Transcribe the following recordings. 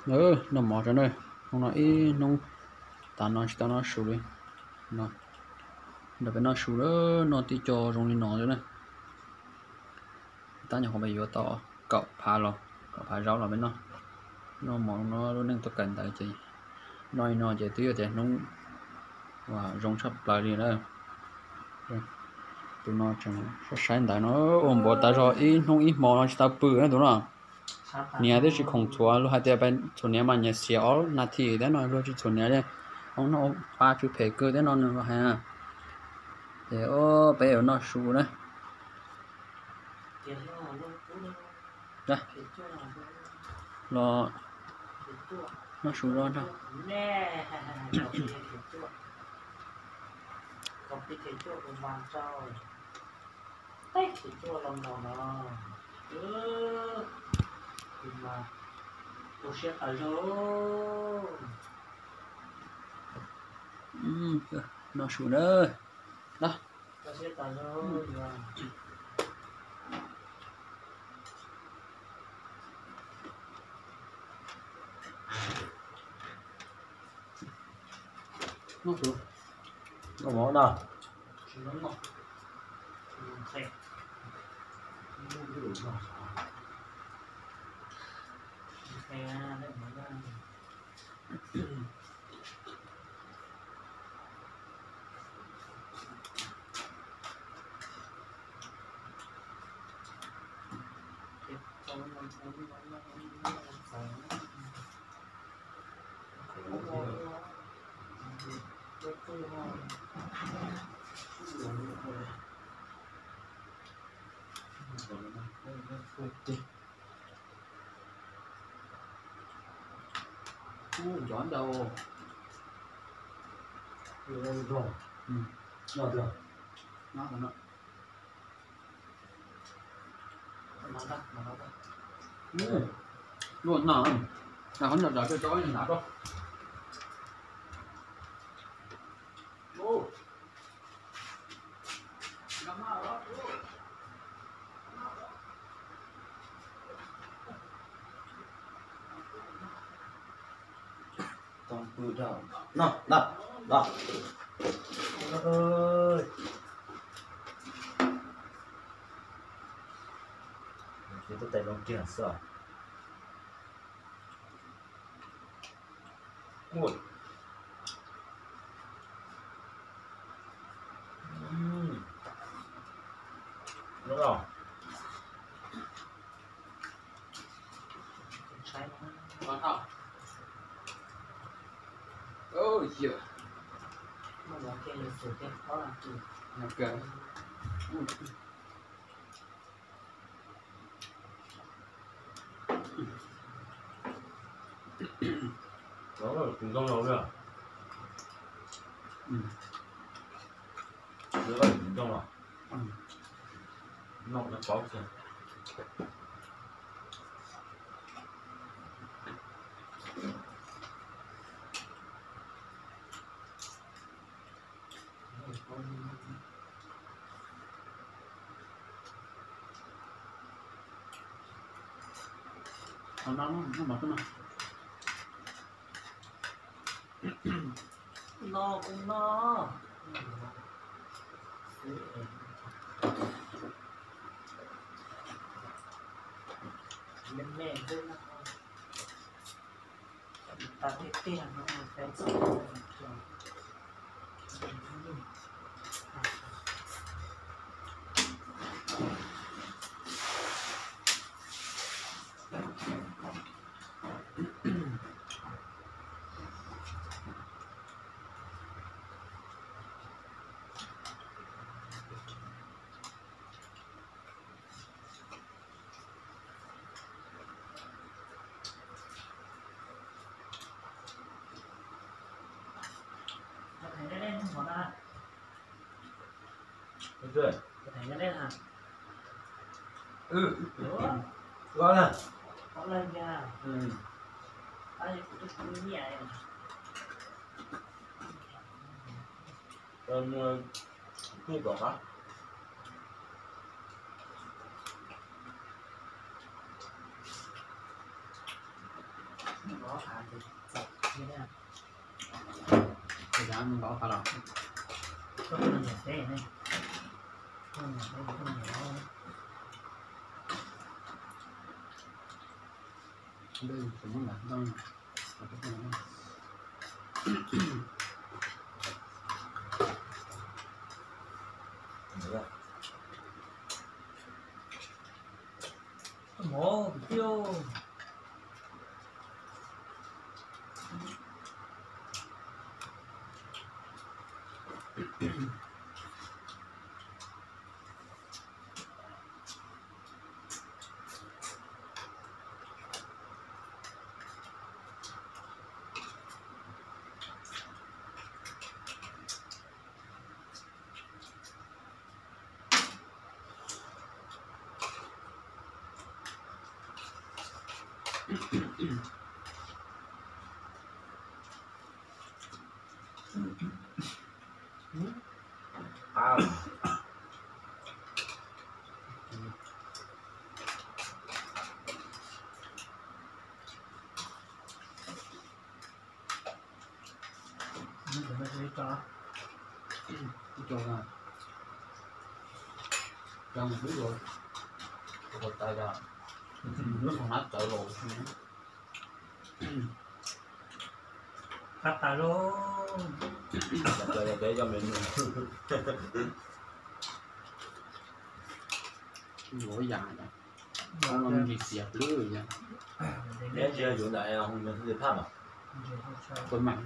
Noj mov tso na, hnub no ib hnub tas no tsis tau noj su li. Nrog peb noj su, noj tib co zoo li no xwb na. Tab nyuam qhuav peb yuav tau kaum phav los, kaum phav zaub los peb noj. Noj mov no lub neej tuaj kawm ntawv ces noj li no ces twb yog tias hnub uas zoo tshaj plaws li na. Tus no tseem saib saib ntawv no, ua npaum tas zog ib hnub ib hmo no tsis tau pw na tus no. Niam twb tsis khoom txhuav, luag hais tias peb txhuav niam mas niam xiam ob nas this thiab no, luag tsis txhuav niam li. Hoob no pab tsw phem kawg thiab no nws hais. Ces peb yuav noj su na. Los noj su zog nrog. Noj su na. Ub, nco ntau. Luaj na, qhov no zam coj cov hnav rau. Tau pw rau no, no, no. Ces tuaj tais loo kiag xwb. Ua, no los. Tus ntoo los li. Tus ntoo los. Noj no paub kiag. No kuj no. Me me xwb no. Tas tiag tiag no peb txhob. Qab tas lauj. Peb cov me nus. Ua yam, ntsis xiav plwb yom. Neb tsis yog yuav ntawm hoo nws thiaj li phaj mas. Kua mam.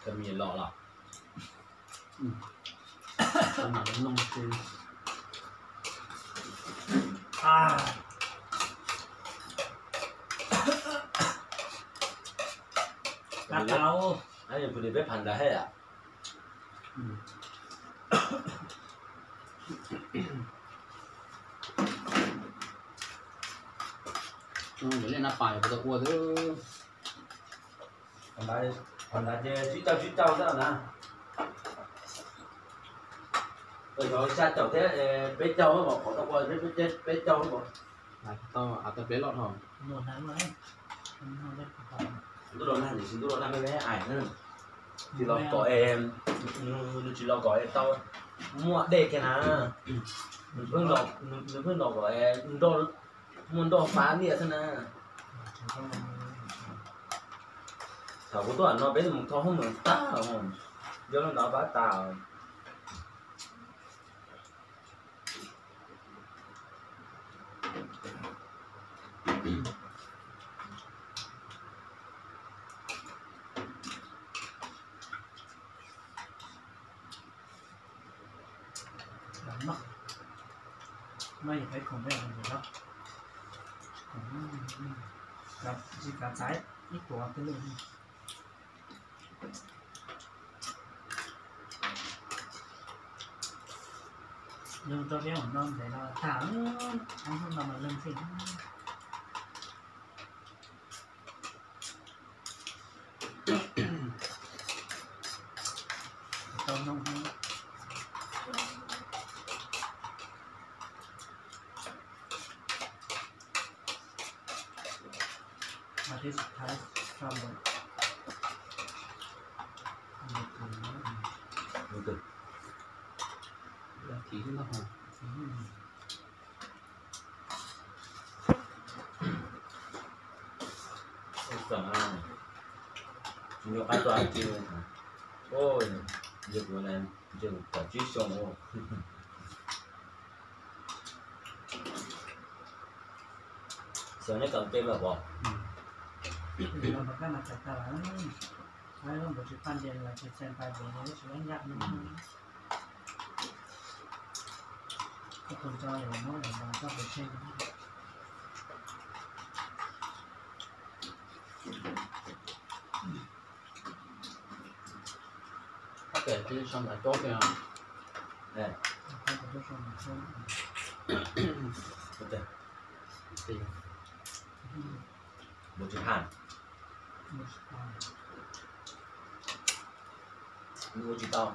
Koj me nyuam los los. Peb phav ntawd hej. Ua tau ua, qhov ntawd ces tsib caug tsib caug xwb na. Xya caum thiab peb caug, qhov tau ua peb caug. Tau peb loj dhau. Ntuj los nag, ntuj los nag me me ais na. Tsis los kom, nws tsis los kom tau muaj dej kiag na. Nws pheej los kom nroj, muaj nroj pab niaj xwb na. Thaum kuv tuaj no peb mus thov hoob mem tag, yog li ntawd pab tas. Noj, noj yog peb khoom peb hais ntawd, tsis kav txaiv ib puas twg li. Leej rau peb mus no ntev no tag, hnub no mas leej xij. Tau noj. Mas thiab xub thawb tso lawm. Thib xwb ntag. Nyuam qab tuaj tsis, yog kuv na, yog kuv kaum tsib xyoo. Xyov neb kaum ntej lawm pom. Kawm tsis sau ntawv tsob kiag. Ua tsis tau.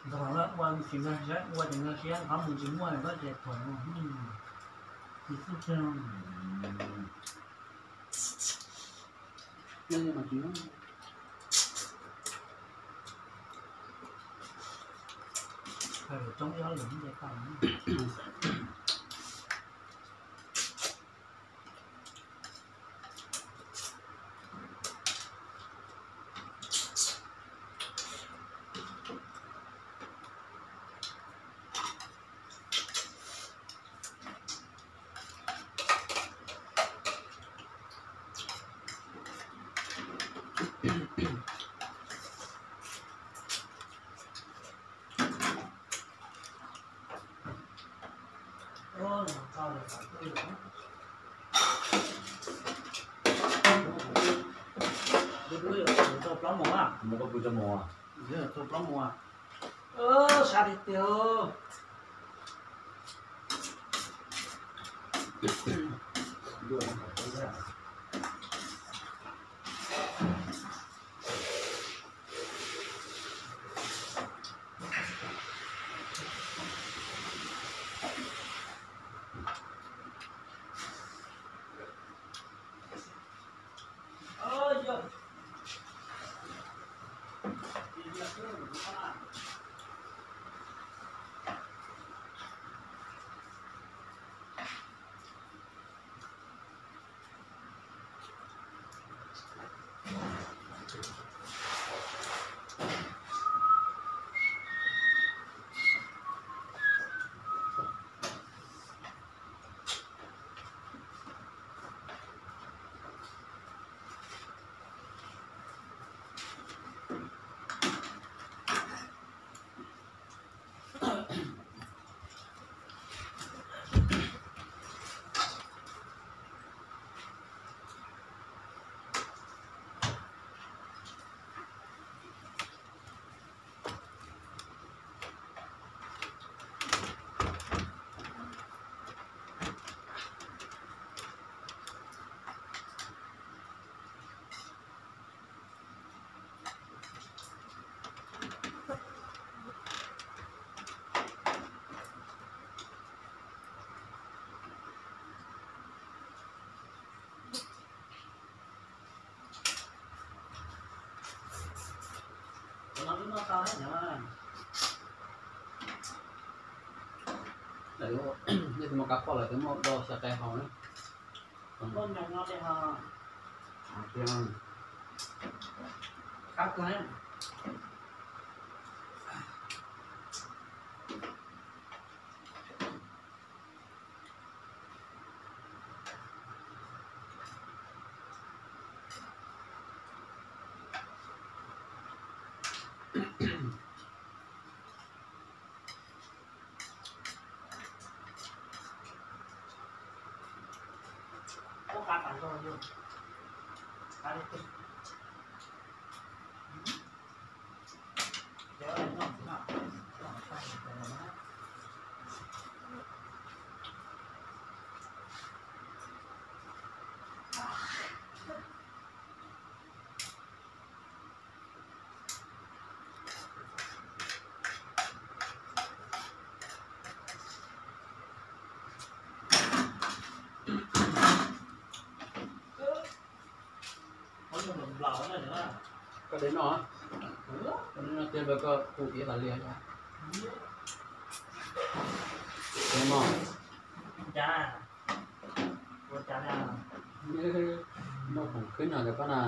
Ntxog ua tsis nkag siab, ua tsis nkag siab, qhov mus tsis muaj koj ces thuam tsis xub tsis. Hais lus coob ib ob lus nce tau. Tau plaub mus, tau plaub mus. Sab tiag tiag. Nej tus muaj kab poj lawm, tus muaj do xyaw qe haus na. Koj de noj, koj de noj tiag los koj pum ib qho liaj. Noj khoom khwb no rau koj na.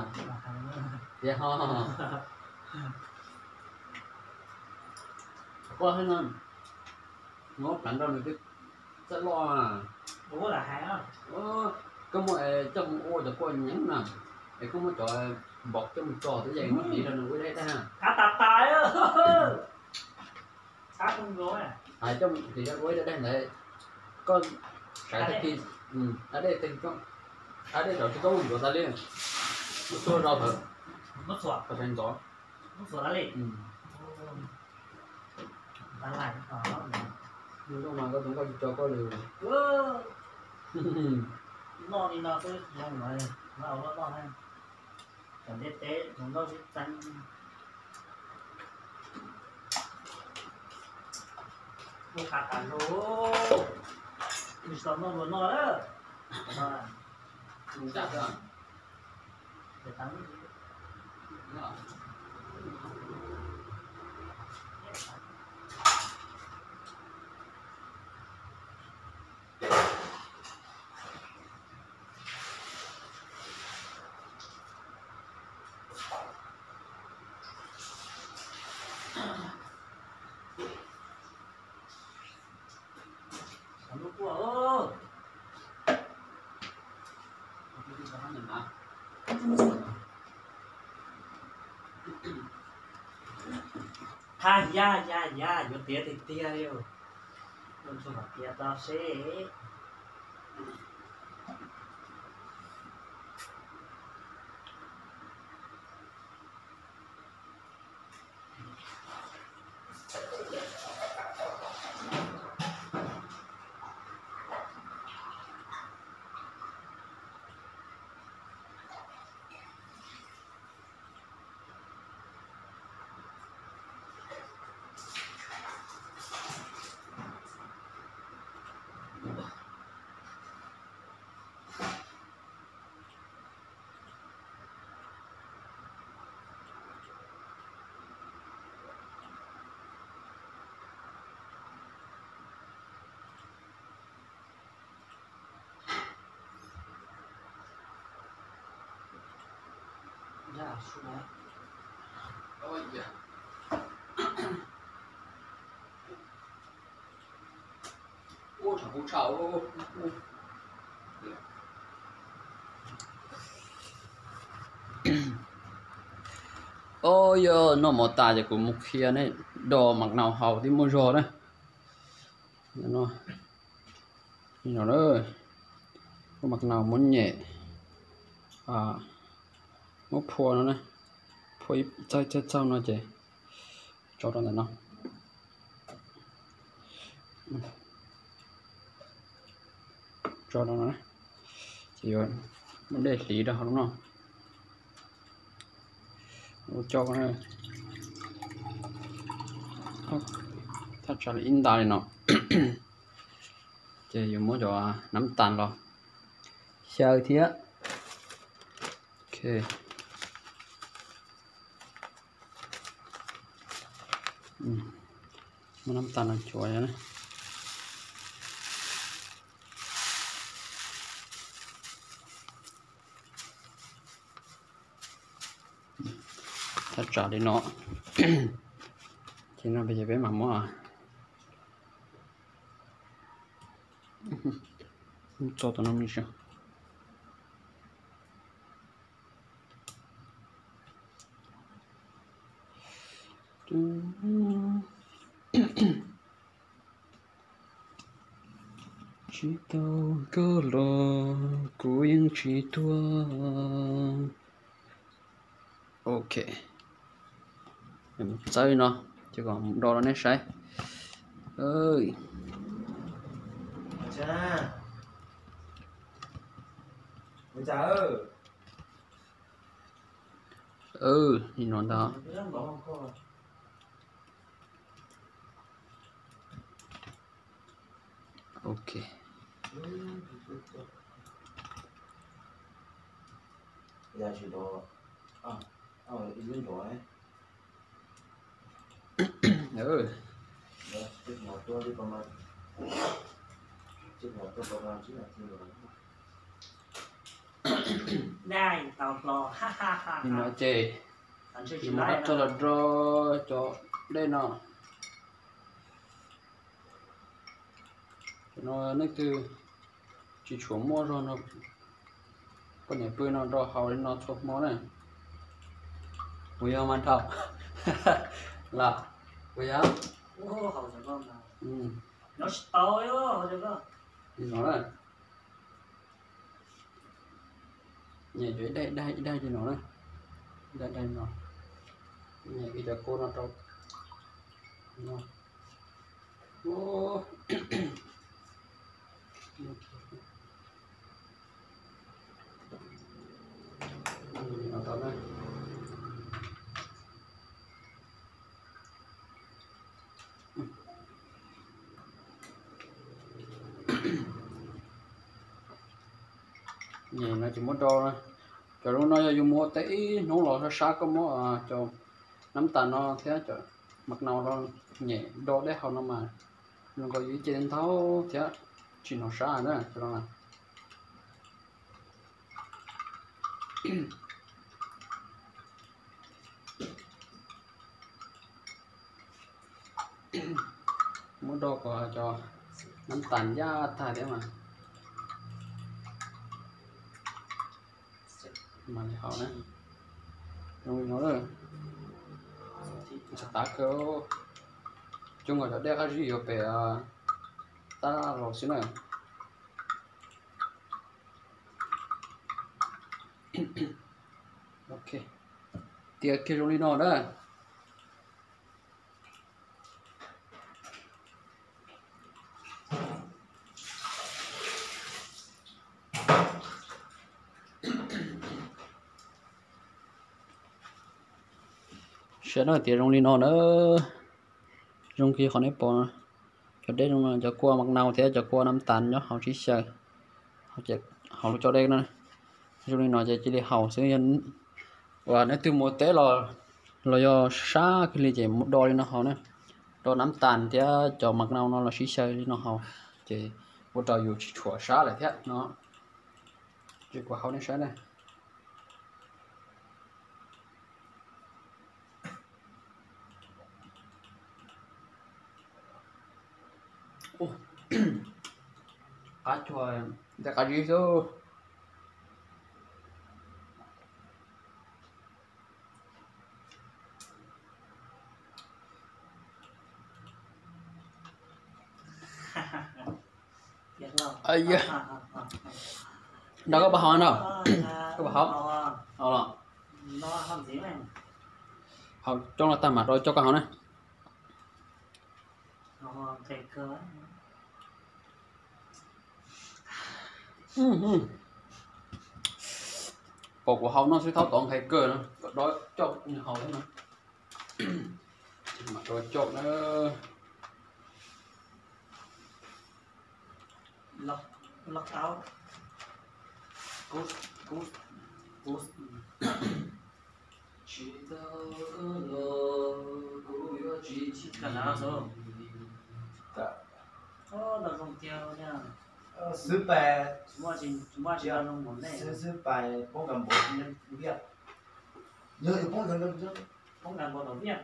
Tiag ho. Koj no, muab pleev rau nws twb txawj loj. Koj muab coj mus ua cov kua nyeeb na, es koj muab cov npom coj mus tso twb yeej muab hliv rau nws ua ib daim daim. Hais coj mus hliv rau ua ib daim daim ntawd, koj Ab dej, ab dej tsis tau ntxuav tas li, muab txhua rau hauv, txhua ntxov. Zoo mas koj tus nkauj tsis tso koj li. Noj li no xwb, zoo lawm, noj loj loj na. Cov ntiaj teb tus nkauj sib txeeb. Kuj qab qab zoo, tsis tau noj luag noj lawm. Ha ya ya ya, yuav tiav tiag tiag li. Ua txuag kom tiav tau seb. Os, yog noj mov tas ces kuv mus qhia nej do mas nau haus tib muaj zog na. Muab mas nau muab nyem, muab phua no na, phua ib txaug ib txaug no ces tso rau ntawm no. Tso rau no na, ces yuav muab dej hliv rau hauv no. Ua coj, thaj tsam li ib nta li no, ces yuav muab cov nab tas los xyaw thiab. Ok. Muab nab tas no cuav. Thaj tsam li no, ces no peb mam muab txo tom no me ntsis. Tsis tau koj los kuv yeej tsis tuag. Ok, txawb no ces kom mus do rau nej saib. Li no ntag. Ok. Li no ces yuav muab rau los do cov dej no. Cov no leej twg tsis tshua muaj zog no, koj niam pw no rau haus li no txhua hmo na. Puas yog mas dhau? Los puas yog? Li no na. Nyem cov ib daig ib daig ib daig li no na. Ib daig ib daig li no. Nyem kiag cov kua no rau no. Nyem no ces muab do na. Cov zoo no yog yus mus ua teb ib hnub los sab sab koj muab cov nab tas no thiab cov mas nau no nyem do dej haus no mas zoo nkaus yus ib ce ntau thiab tsis hnov sab na cov no. Muab do kom cov nab tas ncaj tag thiab mas mam li haus na. Zoo li no, txav tav kawg. Coob nkaus cov dej qab zib yuav pem tab laus xwb na. Ok, tiav kiag zoo li no na. Saib no tiav zoo li no na. Zoo kiag qhov nej pom no. Cov dej zoo no cov kua mas nau thiab cov kua nab tas nyob hauv sib xyaw, hauv lub caj dej na. Zoo li no ces cia li haus xwb. Uas nej twg mus ua teb los, los yog sab kiag li ces mus do li no haus na. Do nab tas thiab cov mas nau no los sib xyaw li no haus, ces ua rau yus tsis tshuav sab lawm thiab no. Ces kuv haus nej saib na. Qab cuag dej qab zib xwb. Nrog koj puas haus no? Koj puas haus? Haus los? Haus coob los tag mam rau coj koj haus na. Pom kuv haus no xwb thaub tod nqhis kawg no, kom dob coj haus thiab no. Mam rau coj na. Xwb pais, xwb pais poob kas npua viaj. Yog yuav poob kas npua, poob kas npua tom viaj.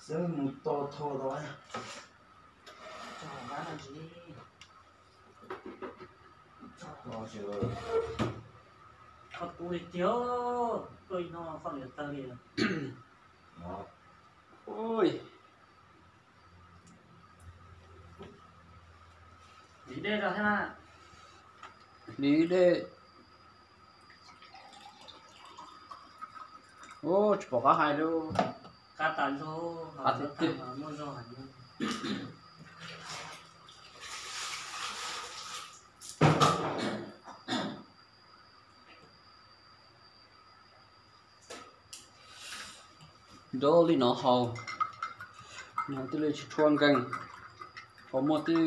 Xwb mus to thau tau. Koj tu li tiag, tuaj ib hnub koj liam tawg li. Hliv dej rau thiab na. Hliv dej. Tsis pom qab hais li. Qab tas zog, qab tiag tiag. Do li no haus, thiaj li tsis tshua nkeeg, haus muaj tej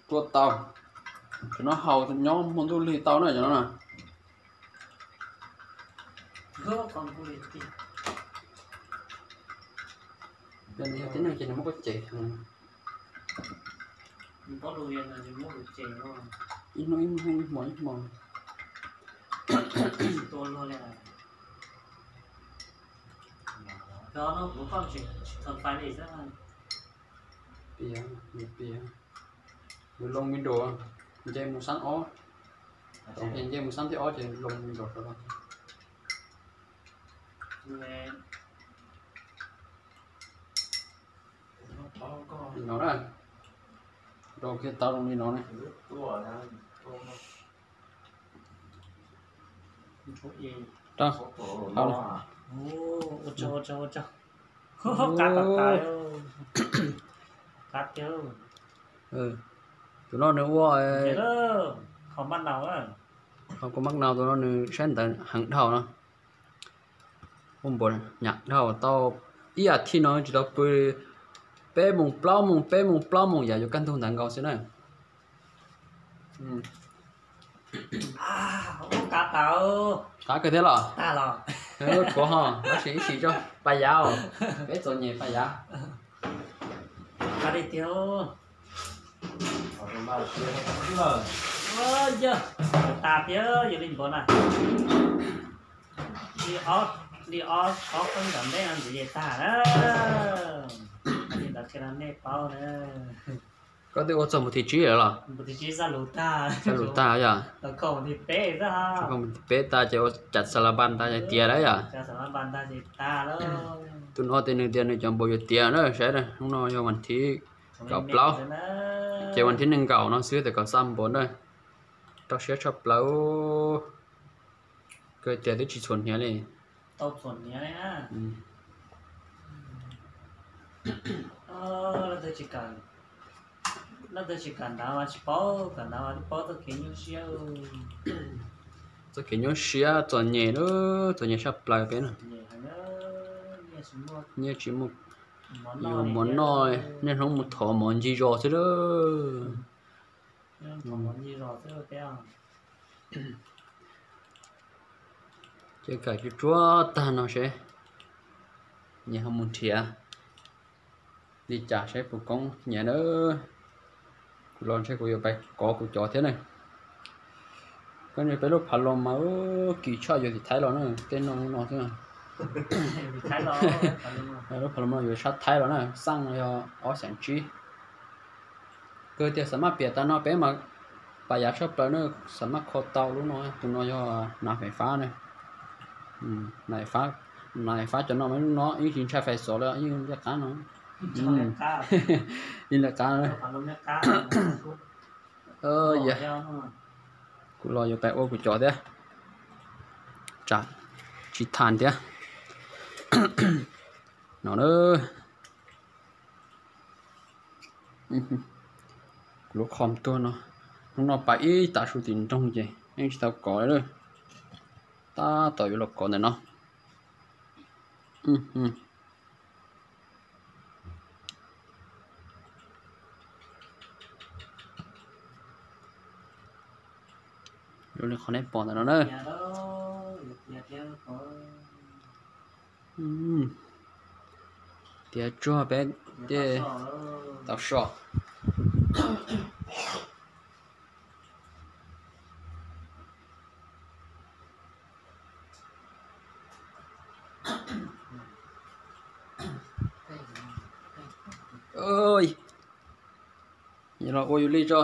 tua tau. Cov no haus nyob hmo ntuj lig tau na cov no na. Yog tib neeg ces nws muab koj cem heev. Ib hnub ib hmo ib hmo. Piav, nws piav, nws loo me nrus, nce mus xab ob, nce mus xab thib ob ces loo me nrus rau. Li no na, rau kiag tau zoo li no na. Ua tsaug, ua tsaug, ua tsaug. Qab tas tas, qab tiag. Tus no nws ua, qhov maj nau, tus no nws saib ntawv heev dhau no. Ua npaum nyam dhau tau ib as thiv no tsis tau pw, peb moos plaub moos, peb moos plaub moos yam yuav kaj ntug ntawd nkaus xwb na. Qab kawg thiab los? Kuv ho tab sis ib sim tso, pas yav, peb txom nyem pas yav. Tas tiag, yog li npaum na. Li ob, li ob ob peb ntom ntej no ntxiv ces tag na. Li ntawd qhia rau nej paub na. Koj twb ua txog mus thib tsib lawm los? Thib tsib xab lus tag, xab lus tag yog. Koj mus thib peb tag ces ua cas xas las npas ntag ces tiav lawm yom. Tus no tias nws tias nws cov npau yuav tiav na, saib hnub no yog vas thib kaum plaub, ces vas thib nees nkaum no xwb tias kom xa npau na. Rau siab tshaj plaws, kawg tias twb tsis txhuam hniav li. Tsis kam ntawd mas tsis paub, kam ntawd mas twb paub txoj kev nyuaj siab. Txoj kev nyuaj siab txom nyem lawm, txom nyem saj plaws peb no. Nyiaj tsis muaj, yus mov noj, niaj hnub mus thov mov ncig zos xwb lawm. Ces kam tsuag tsuag tag no seb nyias ho mus nrhiav li cas seb puas koob nyias na. Kuv los ntshe kuv yuav pais kov kuv cov thiab na. Koj ntshe peb lub phav loos mas kim tshaj yuav tim Thaib los na, tej no no xwb. Lub phav loos no yuav sab Thaib los na, xaj no yog ob xees tsib. Kawg tias xav maj piam tas no peb mas pas yav tshaj plaws na, xav maj kho tau lub no, tus no yog nas fais fab na. Nas fais fab cov no mas lub no yeej tsis ntshai fais xov li, yeej liab qab no. Yeej liab qab. Kuv los yuav pais ua kuv cov thiab, tsam tsis tham thiab no. Kuv lub khom tuag no, hnub no pais ib tav su tim nroog ces yeej tsis tau kov li. Tab tom yuav los kov ntawm no. Yuav li qhov nej pom ntawm no na. Tiav tsuag peb tej tau so. Los ua yus li tso.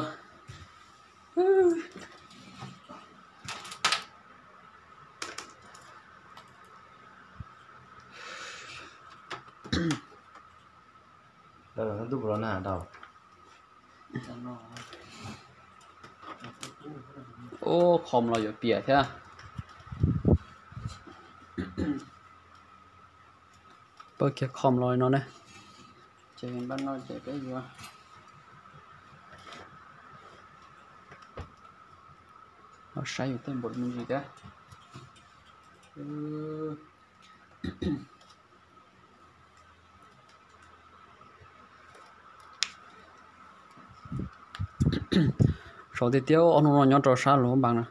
Ub, khom los yuav piam thiab. Pab kiag khom los no ne. Ces npaj no ces peb yuav los saib yus tej npaum me ntsis thiab. Saud tiag tiag, ob hnub no nyob rau sab Luam Npas na.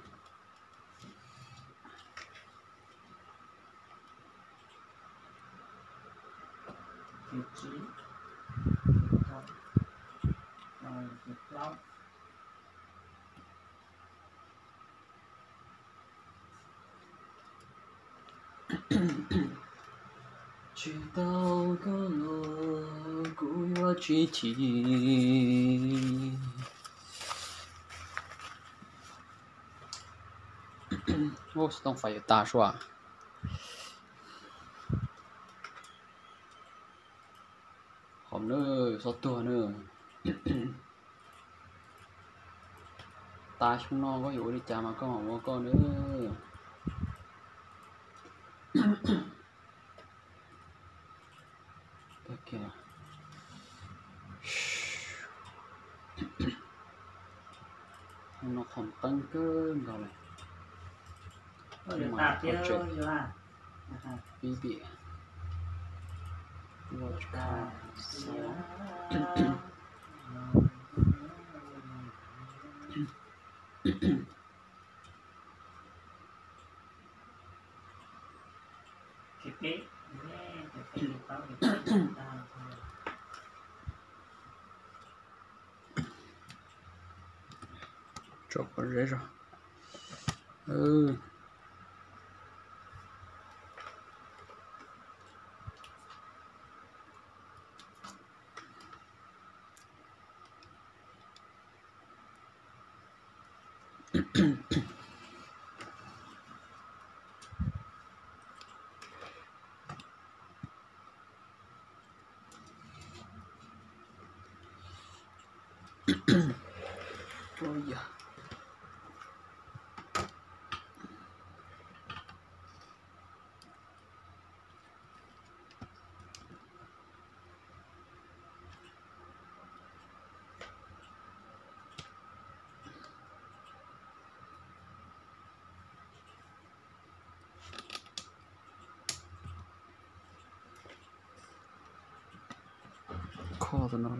Tsis tau koj los kuv yuav tsis chim. Ub, xov tooj fais yuav tas sua. Hom nawb, xob tuag nawb. Tas xyoo no koj yuav ua li cas mas koj mam ua koj nawb. No qhov qeeb kawg nkaus li. Pib tias, tso pob zeb zog. Kho no,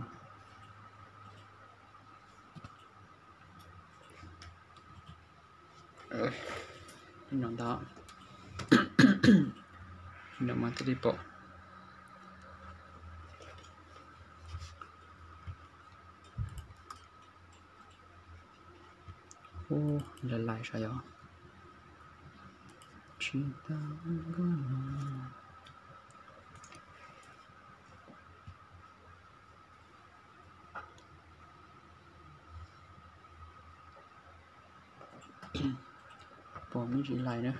no ntag, no mas thiaj li pom. Ub, lais lais sav yog tsis tau nkauj no. Pom me ntsis lais na.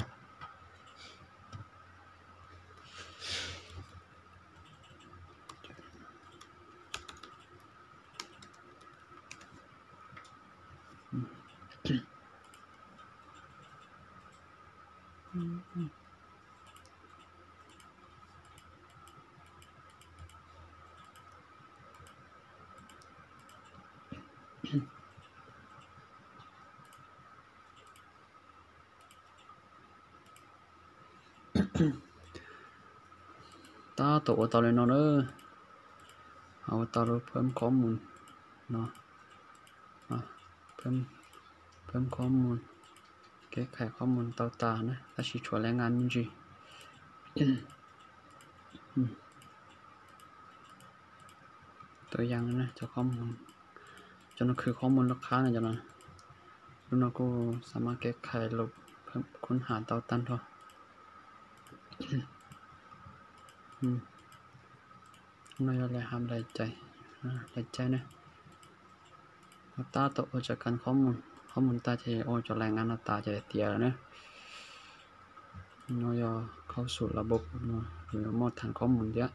Tab tom ua tau li no na. Ua tau lub phab qhob mus no, phab qhob mus, kev khais qhob mus tau tas na, tab sis tshuav lawv nqa me ntsis. Tus yas cov qhob mus, cov no khwv qhob mus lub qhab no, cov no, lub no kuj xav mas kev khais lub khub ham tau tag nrho. No yog lawv hais lais cai na. Tab tom ua tsa kas qhob mus tag ces ua cov lais nqa no tas ces tiav lawm na. No yog khau xum la npaum no, yus muaj thav qhob mus thiab,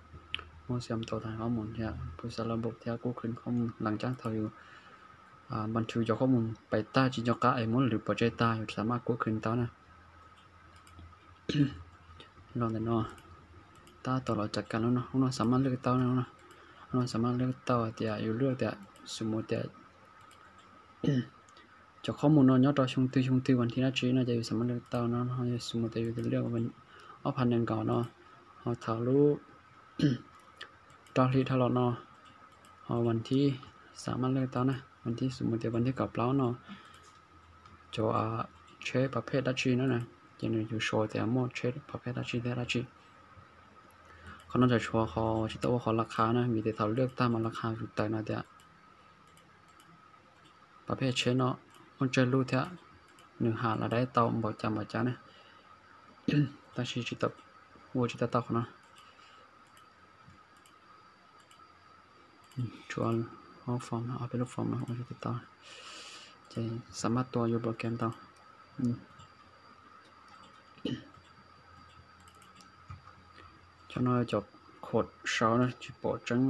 muaj xim tau thav qhob mus thiab, pus xav la npaum thiab kuj khwv qhob mus lees caj thaum yus npas nthwv cov qhob mus pais tag tsis nco qab es muab lwv pov tseg tag yus xav mas kuj khwv tau na. Los ntawm no, tab tom los tsa kas lub no, lub no xav mas lwj tau na, lub no xav mas lwj tau tias yus lwj tias xum mus tias cov qhob mus no nyob rau xyoo twg xyoo twg vas thiv dab tsi no ces yus xav mas lwj tau no, yus xum mus tias yus lwj ob phav nees nkaum no, ho thaum lub rau hli dhau los no, ho vas thiv xav mas lwj tau na, vas thiv xum mus tias vas thiv kaum plaub no cov tsheb pas phej dab tsi no na, ces nws yus suav tias muaj tsheb pas phej dab tsi thiab dab tsi. Qhov no tseem tshuav qhov tsis tau ua qhov la qha na, vim tias thaum lwj tag mas la qha yus tawm no tias pas phej tsheb no muaj tsawg lub thiab nws ham las dai tau npaum cas npaum cas na, tab sis tsis tau ua tsis tau tau qhov no. Tshuav ob foom, ob peb lub foom no ua tsis tau, ces xav mas tua yus program tau. Cov no cov khuam saud na tsis pom tseeb,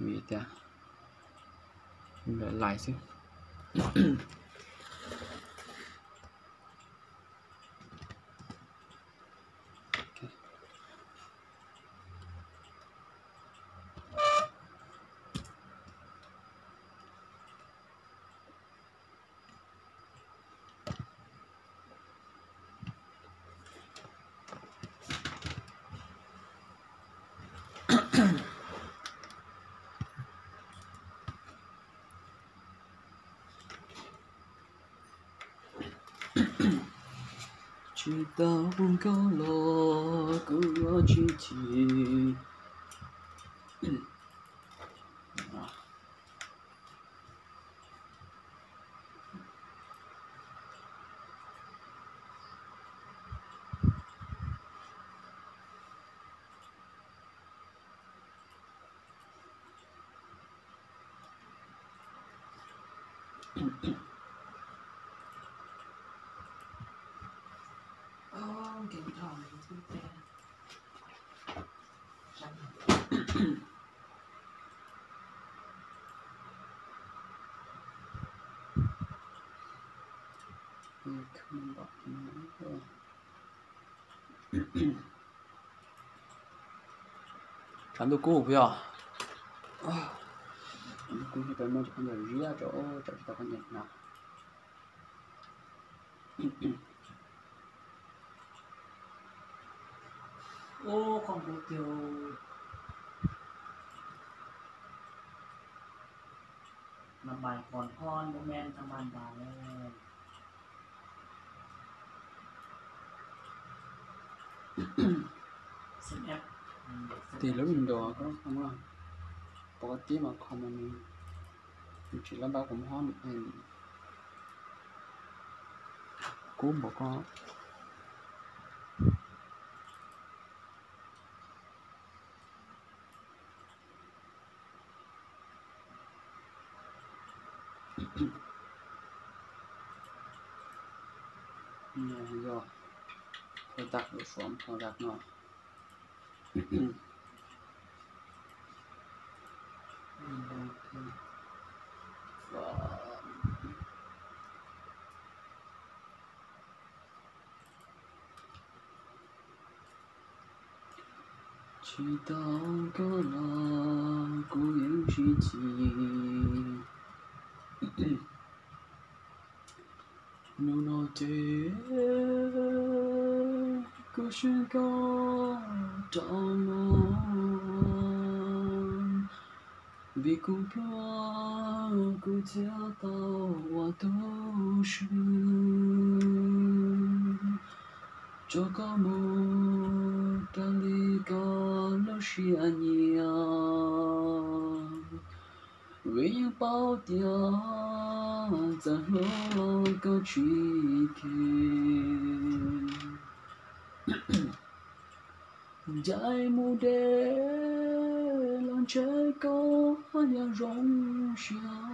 vim tias lais lais xwb. Tau koj los kuv yuav tsis chim. Tshav ntuj kub puas yog? Tshav ntuj kub thiaj peb muab cov khaub ncaws ziab rau, tsam tsis tau khaub ncaws hnyav. Ub, qhov kuv tiag, nab npais qhov nphob lub me nab npais npais. Tes lub nto ko pov tib mas kho mas nws tsis lab npab kuv mob kub npaum ko. Yog, tag lub suab tag no. Tsis tau koj los kuv yeej tsis chim. Hnub no ces kuv sib koj rau los, vim kuv pluag kuv thiaj tau ua tu swb. Tso koj mus raws li koj lub siab nyiam, vim yeej paub tias txawm hlub los koj tsis kheev. Ncaim mus deb los ntshe koj yuav zoo siab,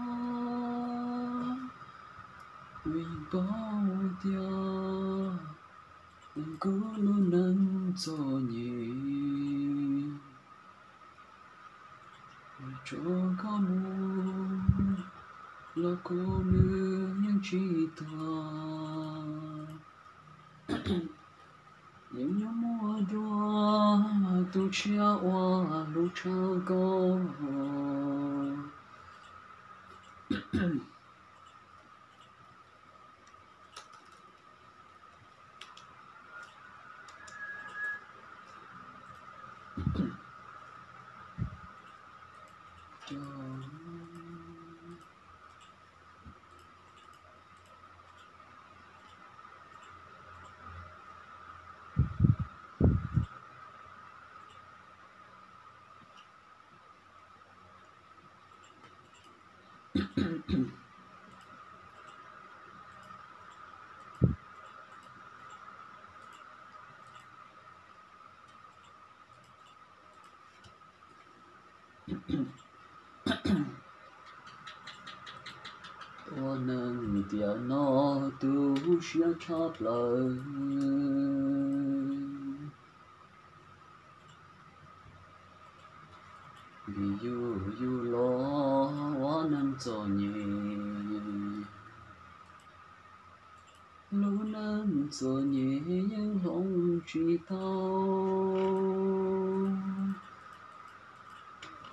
vim paub tias kuv lub neej txom nyem. Tso koj mus los kuv nws yeej tsis tuag, yeej yuav muaj dua tus tshiab ua lub tshaj koj. Ua neeg tiam no tu siab tshaj plaws, vim yus yus los ua neeg txom nyem. Lub neej txom nyem yeej hloov tsis tau,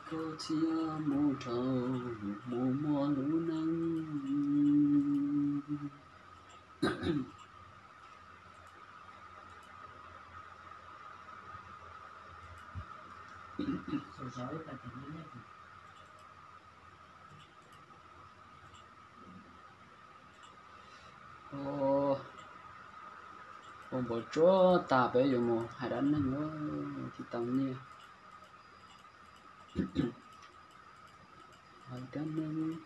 koj thiaj mus dhau mus muaj lub neej. Ua npaum tsuag tas peb yuav mus hais dab neeg lawm thiaj tau nyiaj. Hais dab neeg kawg.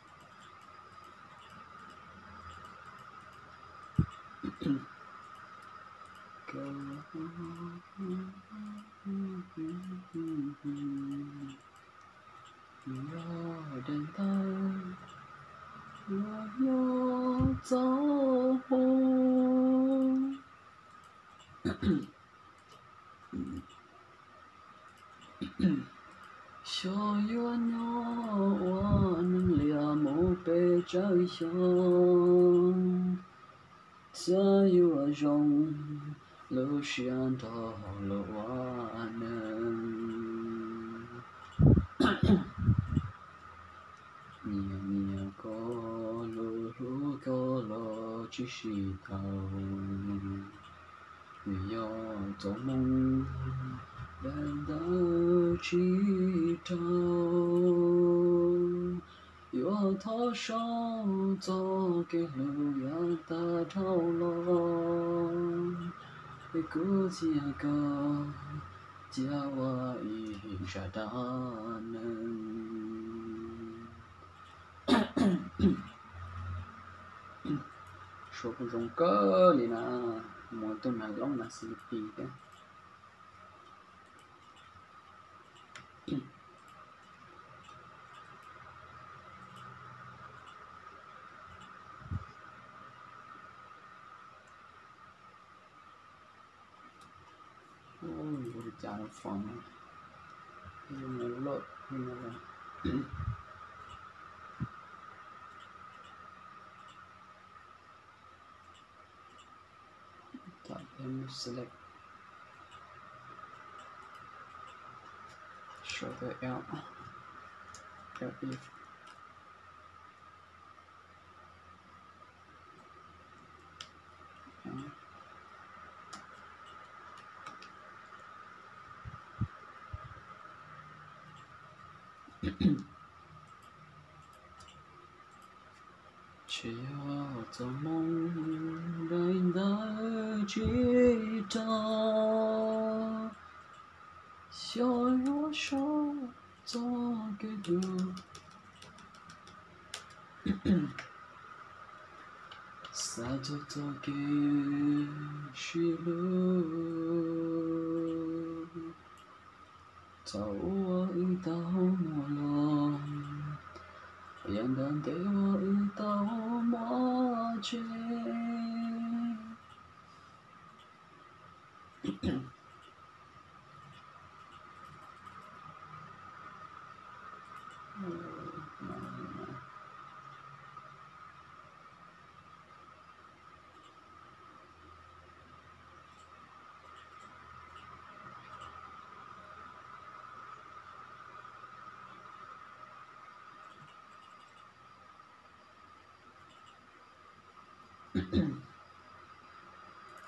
Yog daim ntawv uas nyob txoj hmoo. Xyov yuav nyob ua neeg liam mus pes tsawg xyoo, xyov yuav zoo lub siab nrog luag ua neeg. Nyias nyias koj lub hlub koj los tsis sib tau. Nws yog txoj hmoo daim ntawv tsis raug, yuav thov sau txoj kev hlub yav tag dhau los, es kuv txiav koj cia ua ib zaj dab neeg. Suav kuj zoo kawg li na, mus tus nas loob nas xis pis thiab. Ua li cas no fo, loj li no. Select, show the L, L if. Tsis yog txoj hmoo daim ntawv tsis raug, xyov yuav sau txoj kev hlub, xa txog txoj kev sib hlub. Txawm uas wb tau muaj los, yam ntawd ntev uas wb tau muaj tsev.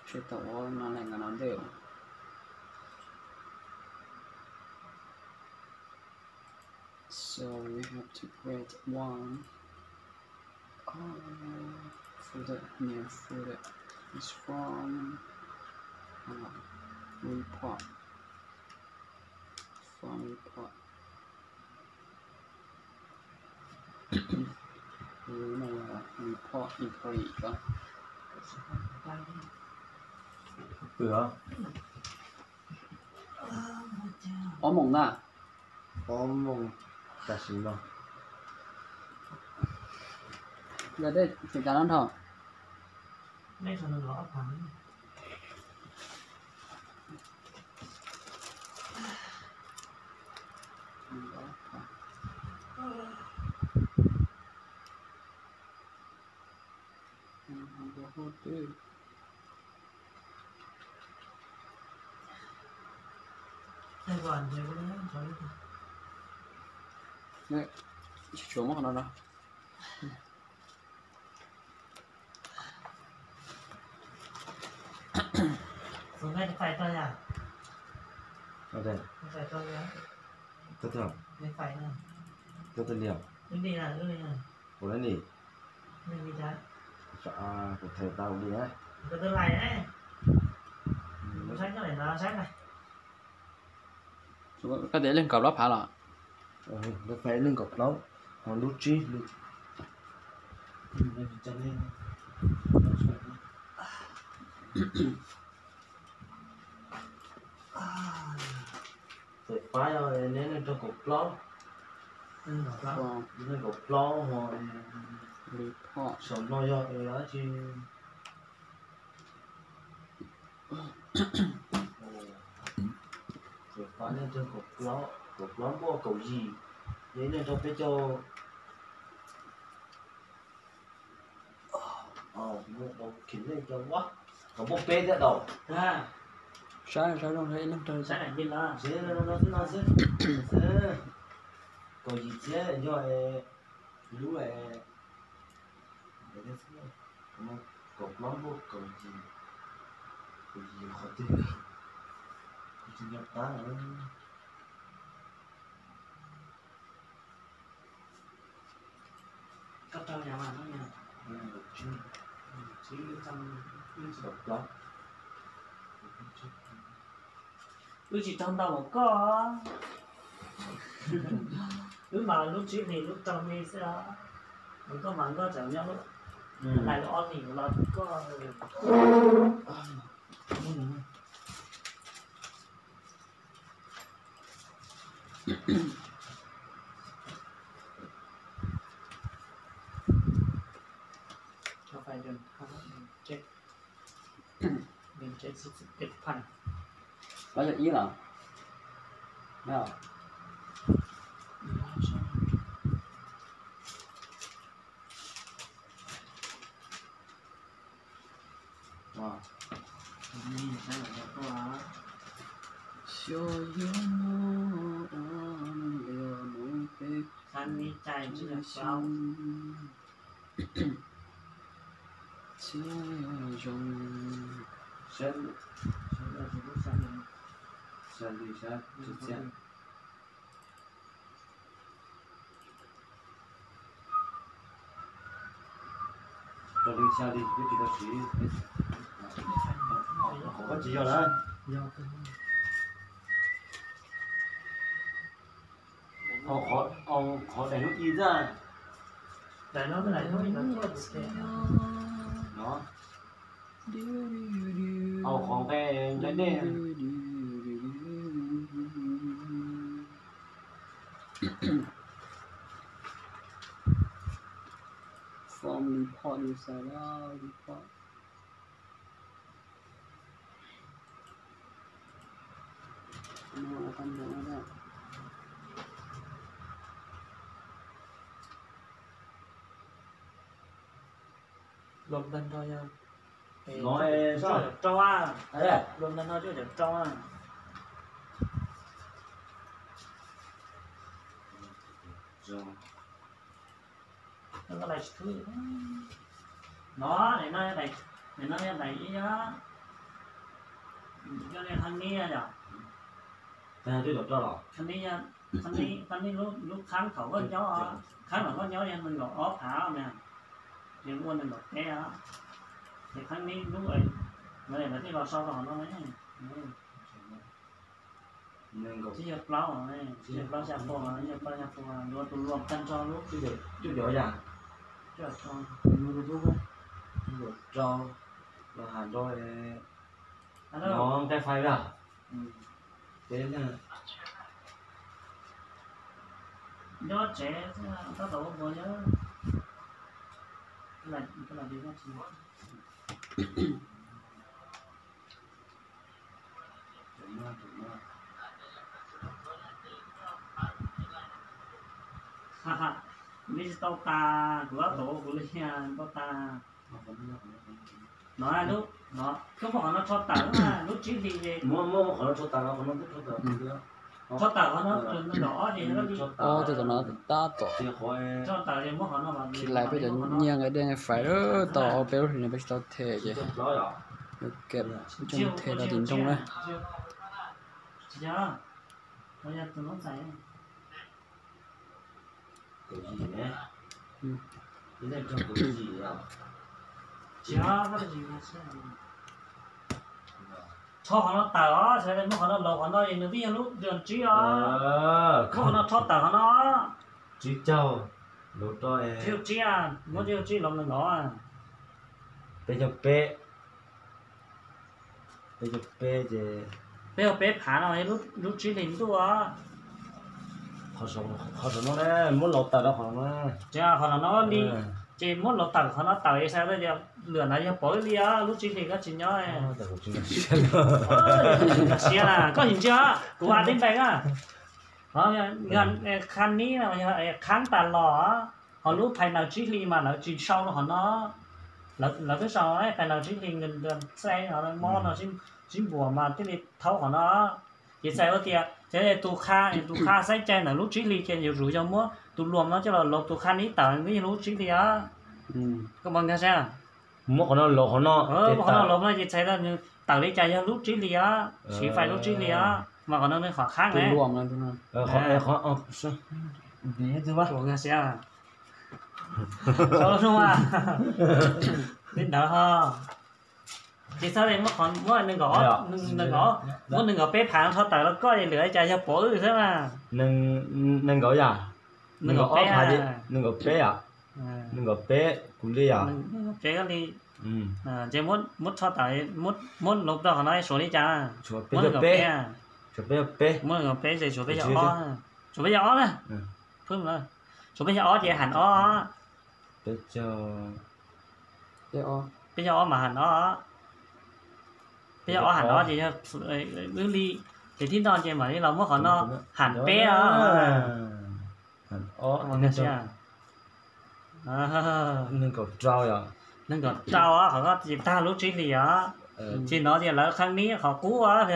Tsis tau ua no lawm, no ntej. So we have to create one. Uh, folder, new folder is from, uh, report. From report. Report employee. Ob moos na. Ob moos tam sim no. Yog dej tsis tas no nrho. Tsis tshuav muab qhov no rau. Ua li ni. Kuv thaij tau li na. Koj tias leej kaum plaub phav los? Leej kaum plaub, ho lub tsib. Txawm pab yog neb leej rau kaum plaub, leej kaum plaub ho saum no yog dab tsi? Txawm pab leej rau kaum plaub, kaum plaub npuaj kaum yim, yog ib leej rau peb caug. Kaum muaj peb thiab tau. Saib, saib zoo ib leej rau. Kaum yim thiab yog lub kaum plaub npuaj kaum yim, kaum yim qhov twg, kuv tsis nco qab. Wb tsis raug ntau npaum koj. Wb mas lub tsib hlis lub rau hli xwb os. Koj mas nkoj tseem nyob lub, lais lub ob hlis los koj. Ob yog ib los? Xyov yog no, yog no peb txhiab zoo. Xyov li sab txhiab. Rau li xya li twb tsis tau siv. Koj tsis yog na. Qhov daim hnub ib txaj. No. Au qhov nqe nqe dej. Form report, new setup report. Los ntag no yog, los ntag no cuaj caum rau a. No, no yog daim ib, yog li thab nib yog, thab nib, thab nib lub khab thaum koj nyob, khab thaum koj nyob yog nees nkaum ob phav na, yog ua nees nkaum peb os. Ces thab nib lub, lawv thiaj los sau rau hauv no. Tsis yog plaub, tsis yog plaub xya pua, tsis yog plaub xya pua, yuav tus luam tag nrho lub cuaj caum yam, cuaj caum rau, los has rau no nqaij fais lawm. Nyob tsev tab tom ua npua nyob. Kuv li tsis tau tas, kuv tab tom ua kuv li tsis tau tas. No, lub, no, koj muab qhov no rho tawm, lub tsib hlis ces, rho tawm qhov no, nees nkaum ob ces, tab tom, rho tawm ces muab qhov no, khi lais peb cov nyiaj nqe dej nqe fais tau peb lub hlis no peb tsis tau them ces yuav kem coj mus them rau tim nroog na. Rho qhov no tawm os, sawv daws muab qhov no laus qhov no es nws twb yog lub dua tsib os. Muab qhov no rho tawm qhov no. Tsib caug, laus rau tsib, muab tsib caug laus no los. Peb caug peb, peb caug peb ces, peb caug peb phav no yog lub tsib hlis ntuj os. Qhov saum no muab laus tawm rau qhov no. Qhov no li, ces muab laus tawm qhov no tawm es xav tias lwm no yog pov wb li os, lub tsib hlis koj tsis nyob. Siab na, koj tsis ntsia, kuv hais tib npeeg na. Qhab nib no yog qhab tas los, ho lub phais naws tsib hlis mas lawv tsis sau rau qhov no. Lawv twb sau phais naws tsib hlis, xais mob no tsib npuas mas thiaj li thaub qhov no. Ces txhais hais tias tus qha, tus qha xaiv cai ntawm lub tsib hlis ces yuav tsum yog muab tus luam no coj los laus tus qha nib tawm, nws yog lub tsib hlis os. Koj puas nkag siab? Muab qhov no laus qhov no, qhov no laus no ces txhais tau nws tawm li cas yog lub tsib hlis os, siv fais lub tsib hlis os, mas qhov no nws qhov qhab ne. Puas nkag siab? Li ntawd ho. Ces txhais muab, muab nees nkaum, muab nees nkaum peb phav rho tawm los koj es lwm li cas yog pov wb xwb mas. Nees nkaum yom? Nees nkaum peb, nees nkaum peb yom? Nees nkaum peb kuv li yom? Peb koj li. Ces muab rho tawm, muab laus rau qhov no suav li cas? Muab nees nkaum peb, muab nees nkaum peb ces suav peb yog ob, suav peb yog ob na. Suav peb yog ob ces ham ob. Peb yog ob mas ham ob. Peb yog ob ham ob ces yog wb li. Ces thib no ces mam li los muab qhov no ham peb os. Nees nkaum rau, nees nkaum rau os, qhov ko ces tag lub tsib hlis os. Ces no ces lawv qhab nib qhov qub os.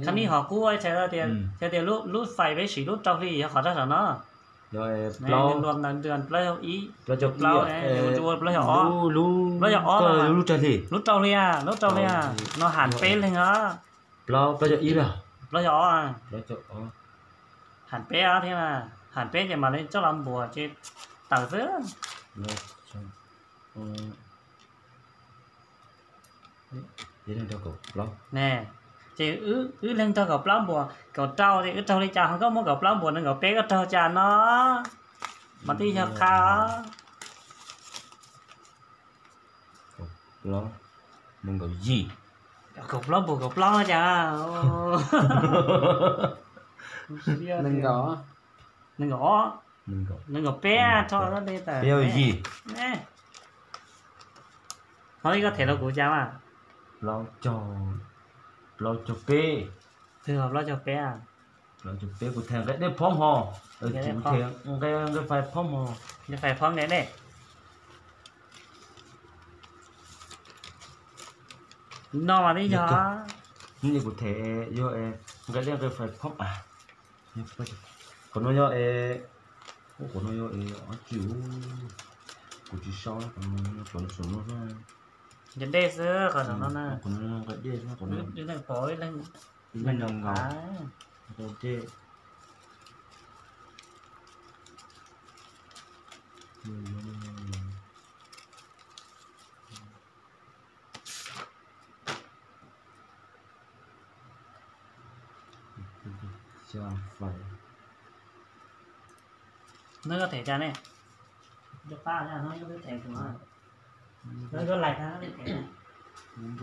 Qhab nib qhov qub txhais tias, txhais tias lub fais peb siv lub rau hli yog qhov rau saum no. Plaub, plaub caug ib, plaub caug plaub, plaub caug ob, plaub caug ob, lub rau hli, lub rau hli, lub rau hli no ham peb leeg os. Plaub, plaub caug ib los? Plaub caug ob, ham peb os thiab, ham peb ces mam li coj los npuas ces tawm xwb. Ne, ces wb leeg raug kaum plaub npuas, kaum rau ces wb raug li cas ho koj muab kaum plaub npuas nees nkaum peb koj raug cas no, mas twb yog qha os. Nees nkaum yim, kaum plaub npuas kaum plaub no cas, nees nkaum, nees nkaum ob, nees nkaum peb, rho li tawm peb yim. Ho li koj them rau kuv cas mas? Plaub caug, plaub caug peb. Plaub caug peb, plaub caug peb kuv them nqe dej phob ho, nqe fais phob ho, nqe fais phob nqe dej. No mas twb yog, kuv them yog nqe dej nqe fais phob. Qhov no yog, qhov no yog ob tsi, kuv tsis sau, qhov no saum no, nqe dej xwb qhov saum no na. Qhov no nqe dej, ib leeg pov ib leeg, ib leeg nkaum, nqe dej. Hnub koj them cas ne? Hnub koj lais, hnub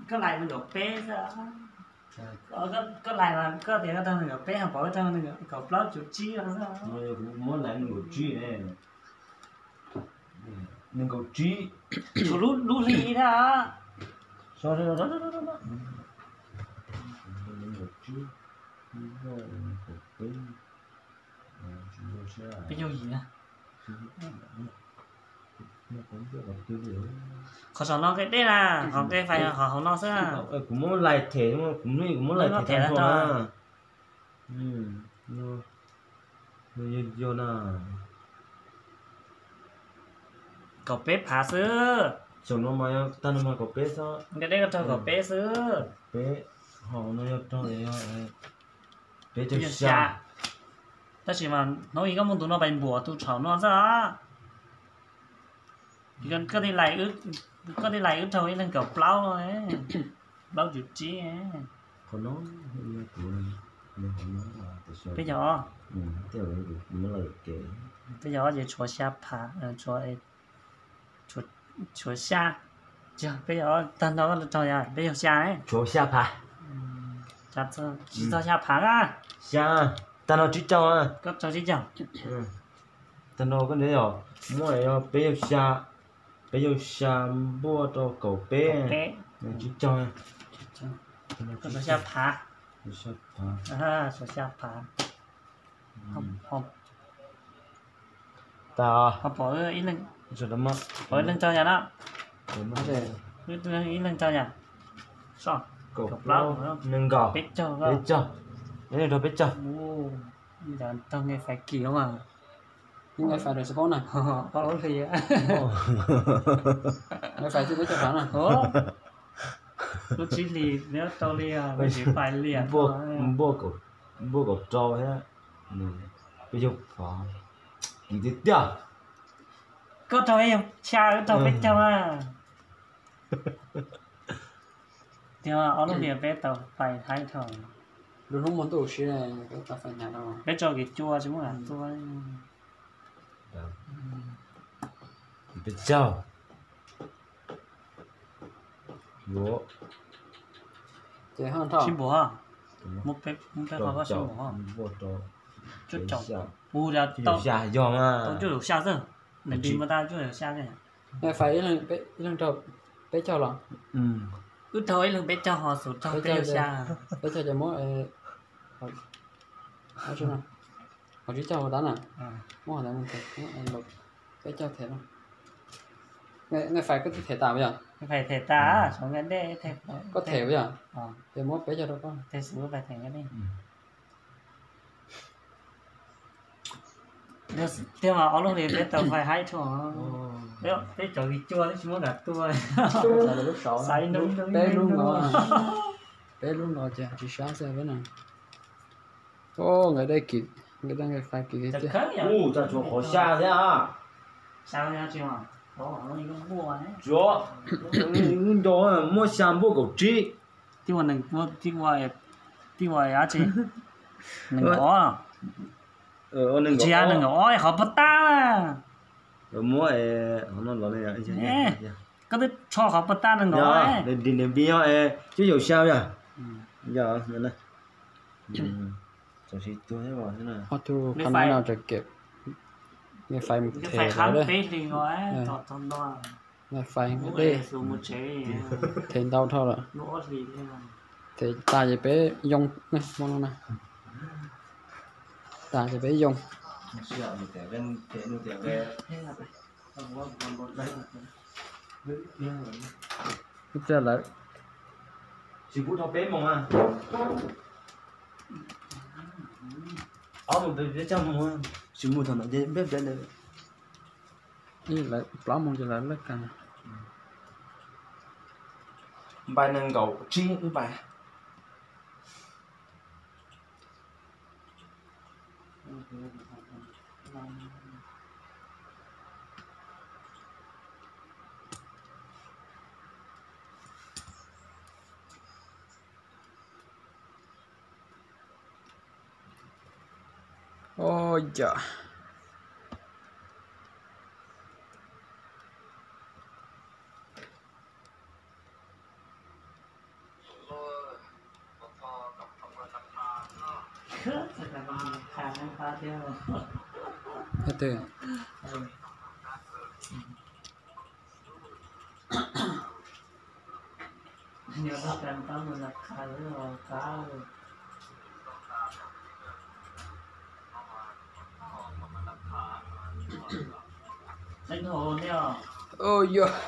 koj lais nees nkaum peb xwb. Koj lais mas koj tias koj raug nees nkaum peb ho pom koj raug kaum plaub cuv tsib no xwb. Muab lais nees nkaum tsib ne. Nees nkaum tsib, lub hli thiab. Peb caug yim na. Qhov saum no nqe dej na, qhov nqe fais qhov hauv no xwb. Kuv muab lais them, kuv muab lais them tag nrho na. Yog na, kaum peb phav xwb. Saum no mas tag no mas kaum peb xwb. Nqe dej koj raug kaum peb xwb. Peb, ho no yog raug, peb caug xya. Tab sis mas hnub ib koj muaj tus no pais npuam tus thaum no xwb. Koj tij laug wb raug ib leeg kaum plaub no, plaub cum tsib. Peb caug, peb caug ces tshuav xya phav, tshuav xya. Peb caug, tag nrho koj raug yog peb caug xya, tshuav xya phav. Tsis txog xya phav na. Xya, tag nrho tsib caug. Koj raug tsib caug. Tag nrho koj ntawd yog muab yog peb caug xya, peb caug xya npuaj rau kaum peb, tsib caug. Koj tshuav xya phav. Tshuav xya phav. Tas, pom ib leeg raug yam na. Ib leeg raug yam. Kaum plaub, nees nkaum, peb caug, peb caug. Ib leeg raug peb caug. Raug nqe fais kis mas. Nqe fais rau xav paub na. Nqe fais twb peb caug phav na. Lub tsib hlis nyob tau li, lub tsib fais li. Npuaj kaum rau thiab, peb caug phav, kis tiag tiag. Koj raug peb caug xya, wb raug peb caug a. Tiag, ob lub hlis peb tau fais haib dhau. Lub hnub muaj ntuj siab, peb tau fais hnyav dhau. Peb tso kis cua tsis muaj lam tua. Peb caug. Sib npuas, muab peb qhov sib npuas. Cuaj caum, ua, tau cuaj caum xya xwb, nees nkaum mas tau cuaj caum xya xwb. Nqe fais ib leeg raug peb caug los? Wb raug ib leeg peb caug ho xub raug peb caug xya. Peb caug ces muab qhov tsib caug ua tab na, muab qhov ntawd mus them, peb caug them. Nqe fais koj them tas puas yog? Them tas, koj them puas yog? Ces muab peb caug rau koj. Tiag mas ob lub hlis peb tau fais haib dhau. Peb cov kis cua twb tsis muab kam tua. Peb lub no, peb lub no ces tsis sab xwb peb na. Nkawd dej kis, nkawd dej nqe fais kis tiag. Ua cas tshuav qhov xya thiab? Tsuav, lub nco muaj xya npuaj kaum tsib. Tij ua, tij ua dab tsi? Nees nkaum ob. Tsis yog nees nkaum ob, qhov puag ta. Muab qhov no los li. Koj twb tsho qhov puag ta nees nkaum ob. Cuaj caum xya yog. Ob tug qhab nab no tseem kem, nqe fais mus them lawm. Nqe fais dej, them ntau dhau lawm. Them tas ces peb yoo, muab no na. Tas ces peb yoo. Ib pliag lawm. Tsis pub dhau peb moos na. Ob moos peb caug moos, tsis mus thaum ntawd ces peb pliag ntawd. Ib lawm plaub moos ces lawv laj kag. Npai nees nkaum tsib npai. Ua cas. Ua yog.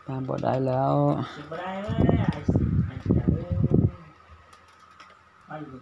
Tag npaum dais lawm. Ua, ua, ua, ua.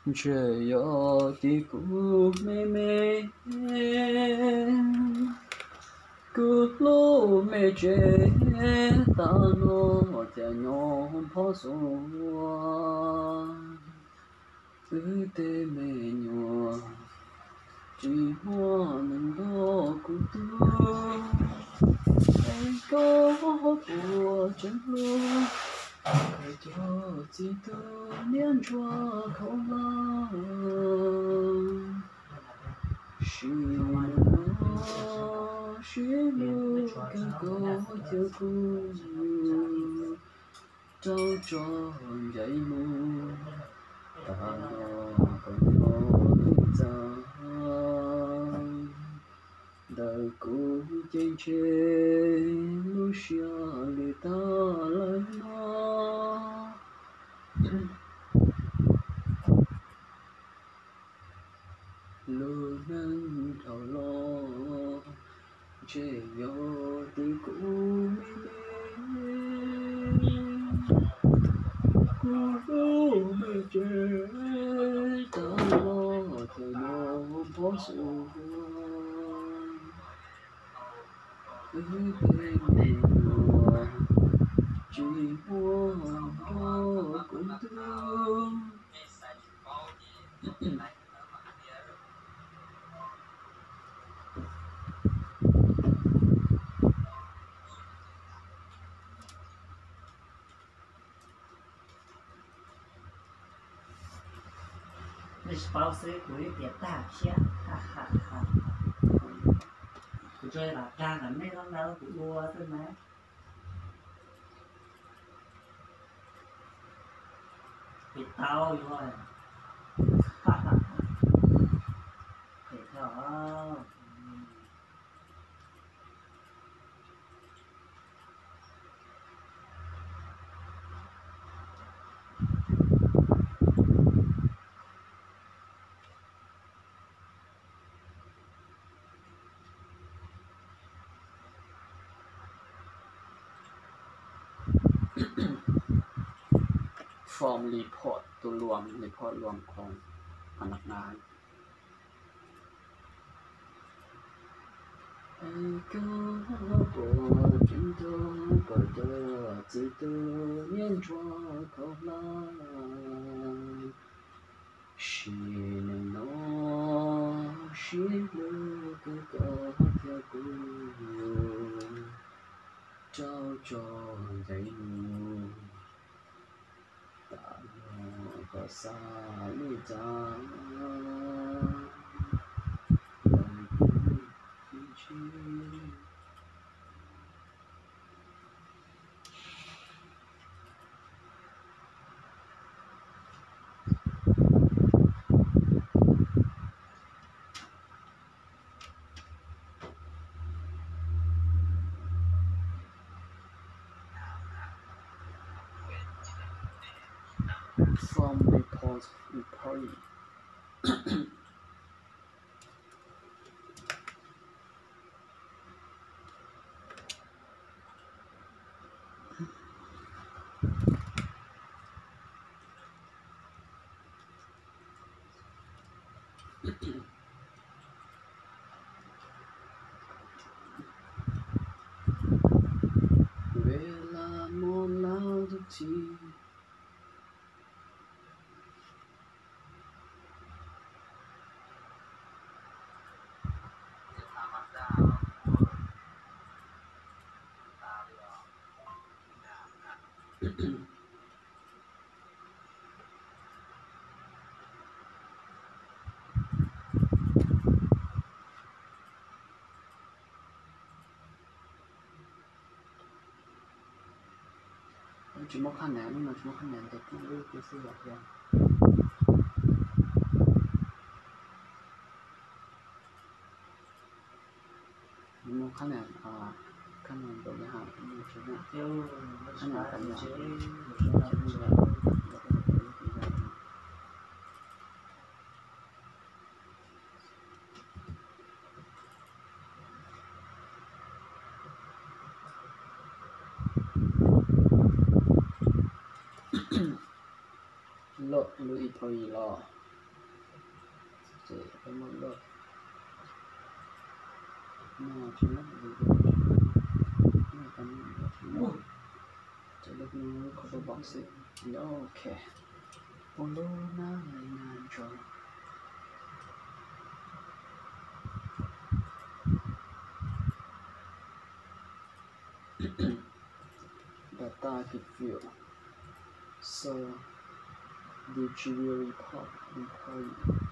Ntshe yog tim kuv me me, kuv hlub me tsev, tas no cas nyob phob xuas. Wb tej me nyuam tsis muaj neeg nrog kuv tu, es koj puas tseem hlub koj cov txiv tub niag ntsuag khaub hlab? Sim neej no sib hlub kawg koj thiab kuv, rau tso ncaim mus, tas no koj nyob lwm txaj. Ntawm kuv ces ntshe lub siab lwj tag lawm no. Lub neej dhau los ntshe yog tim kuv me me, kuv hlub me tsev, tas los cas nyob phob xuas. Wb tej me nyuam tsis muaj nrog kuv tu. Nej tsis paub xwb, kuv ib tias tag thiab. Kuv tsuas lam dag kom nej lub ntawd kuv ua xwb na. Tis tau yuav phem tau. Form report tus luam report luam khoom a nag na. Koj puas tseem nrog koj cov txiv tub niag ntsuag khaub hlab? Sim neej no sib hlub kawg koj thiab kuv, rau tso ncaim mus, tas no koj xav li cas? Form report employee. Ua laj mog laj tus txiv. Tsis muaj qhab nas, hnub no tsis muaj qhab nas ces pub lub tiag xwb yom. Muaj qhab nas, qhab nas rau na, qhab nas tas yom. Lub employee los. Ces peb muab load no tsis muab video, no peb muab load no ces load no lub combo box xwb. Ok, ua lub nab li no ntso. Data key field, so dictionary pop require.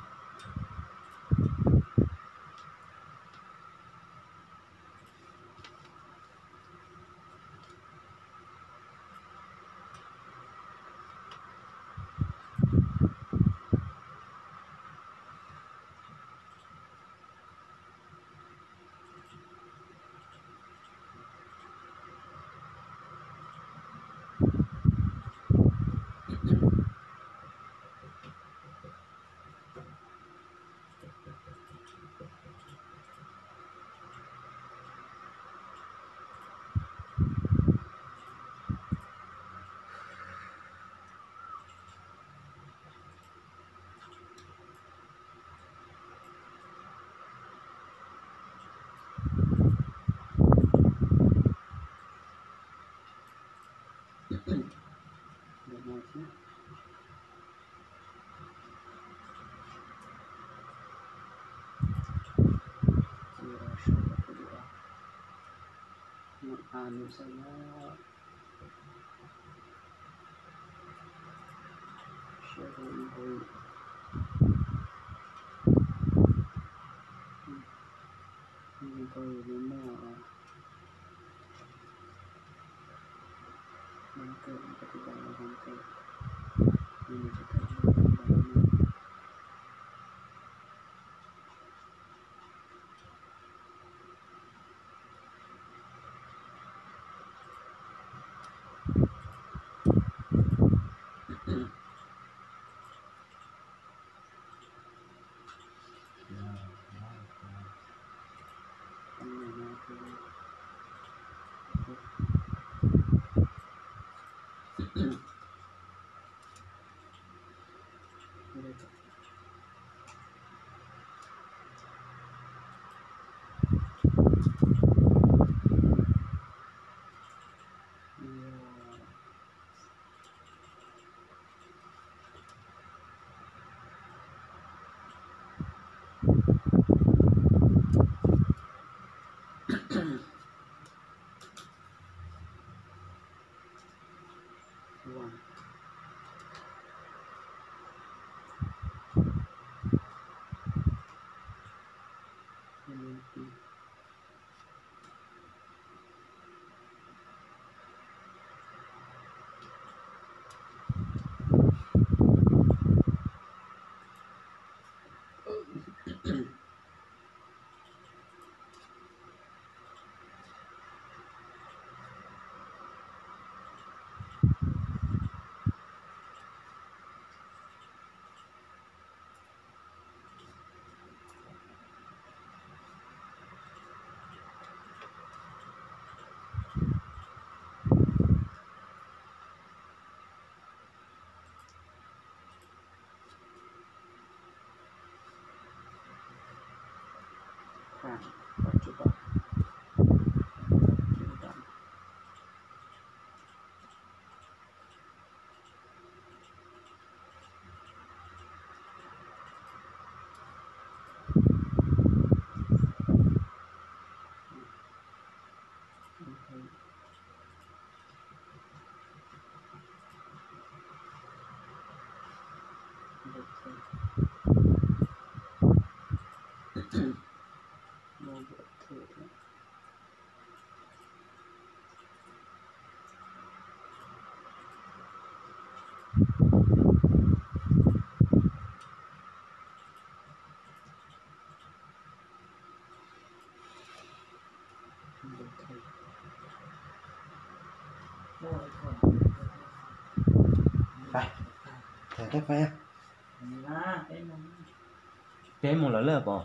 Peb mus lawm lawm pom.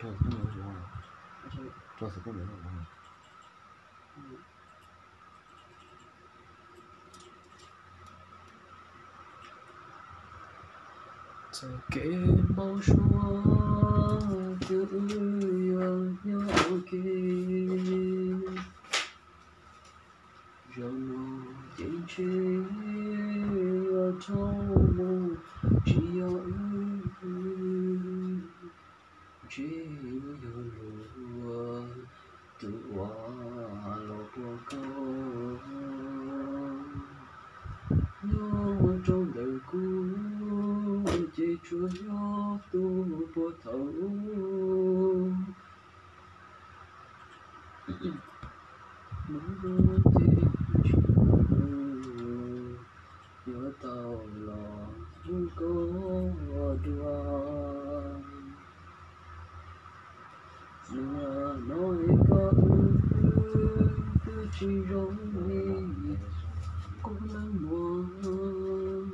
Rau xov tooj ntawd, rau xov tooj ntawd. Txoj kev npau suav tus wb yuav nyob ua ke, zaum no ces ntshe yuav dhau mus, tsis yog wb, ntshe yuav yog luag tus uas los puag koj. Nyob rau ntawm kuv ces tsuas yog tus puag thaum ub. Hnub no ces tsis yog wb yuav tau los hu koj dua. Hnub no es koj wb twb tsis zoo li kuv leej muam.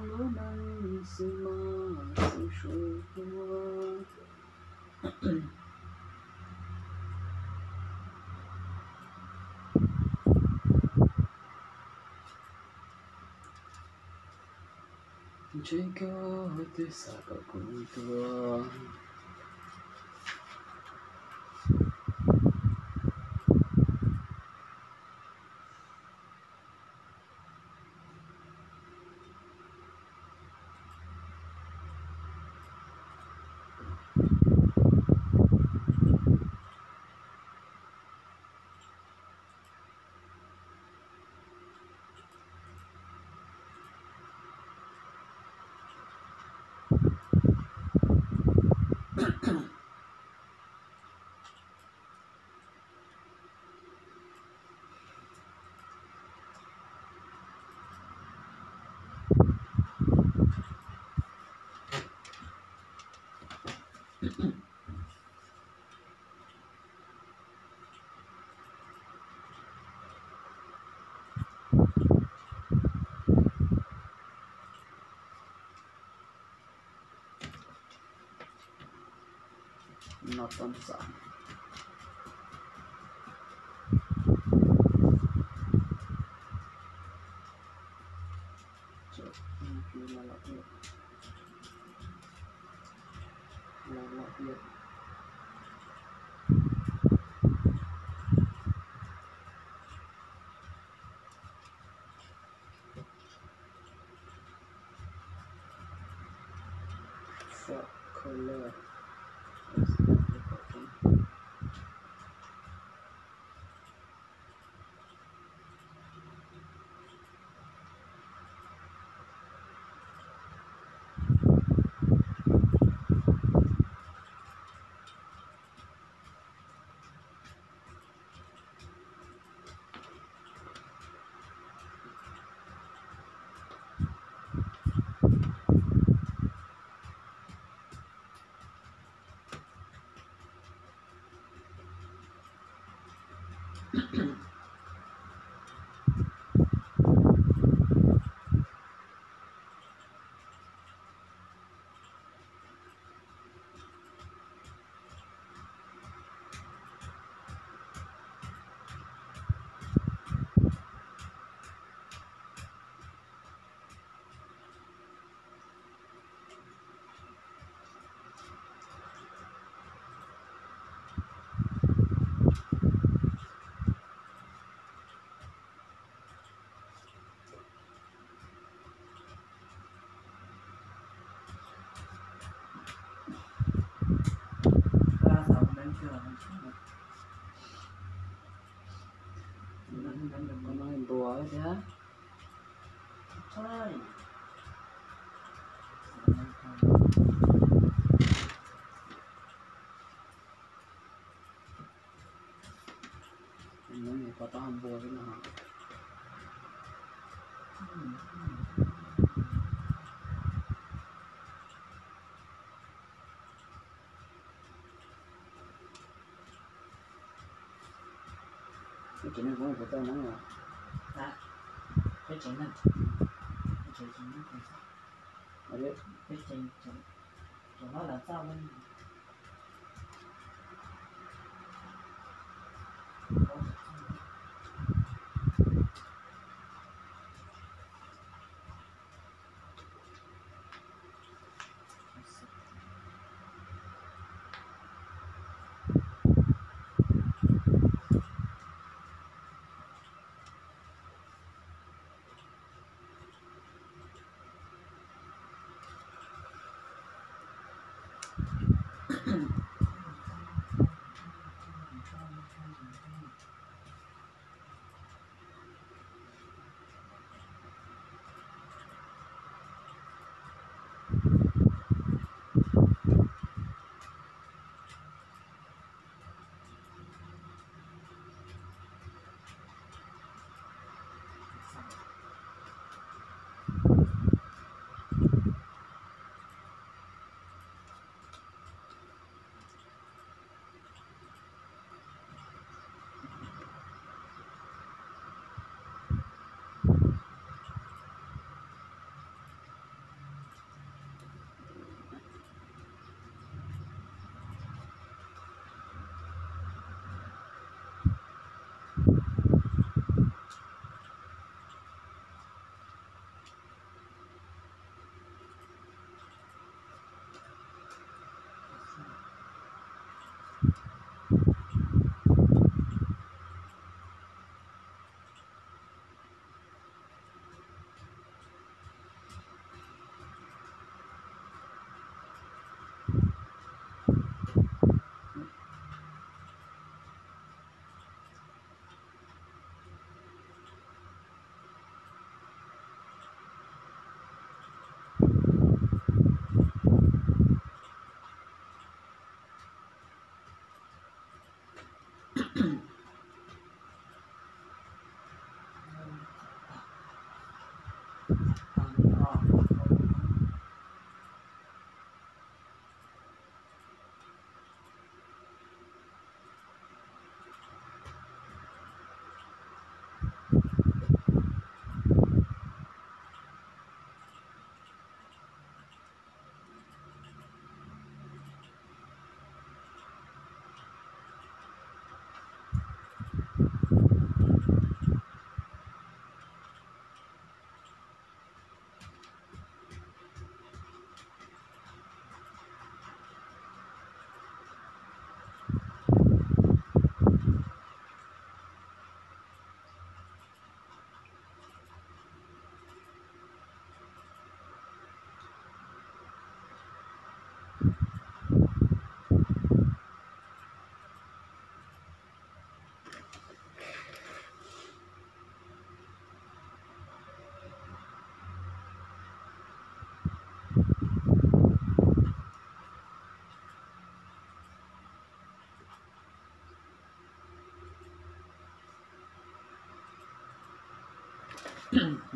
Lub neej xwb mas xwm suav tuaj, ntshe koj twb xav kom kuv tuag. No txom txom. Los los tiag. Swap color. Npua thiab. Nws pov tau npua xwb no. Tsev neeg puas muaj puas tau neeb os? Peb tsev neeg, peb tsev neeg, peb tsev, cov no lawv txaj.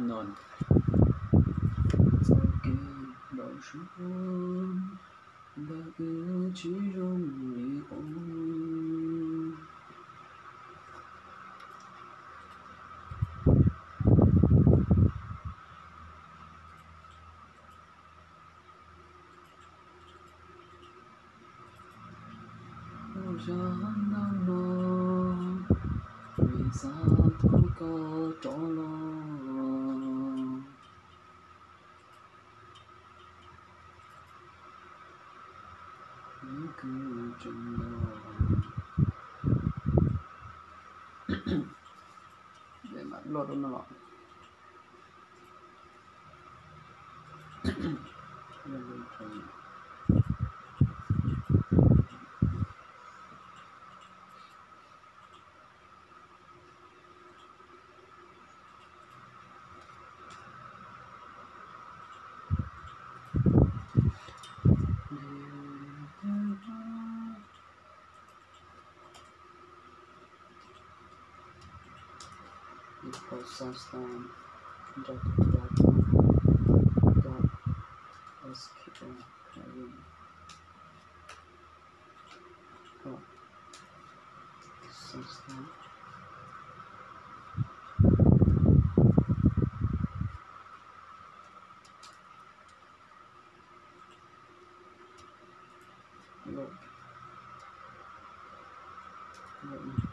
No, txoj kev npau suav ntawm wb tsis zoo li qub. Zaj ntawm no vim xav thov koj rov los. Neb kwv tseem los. Mam loj rau no los. Ib qho xov xwm nrog tus dab tuaj dab S K L Driving. Xov xwm Mus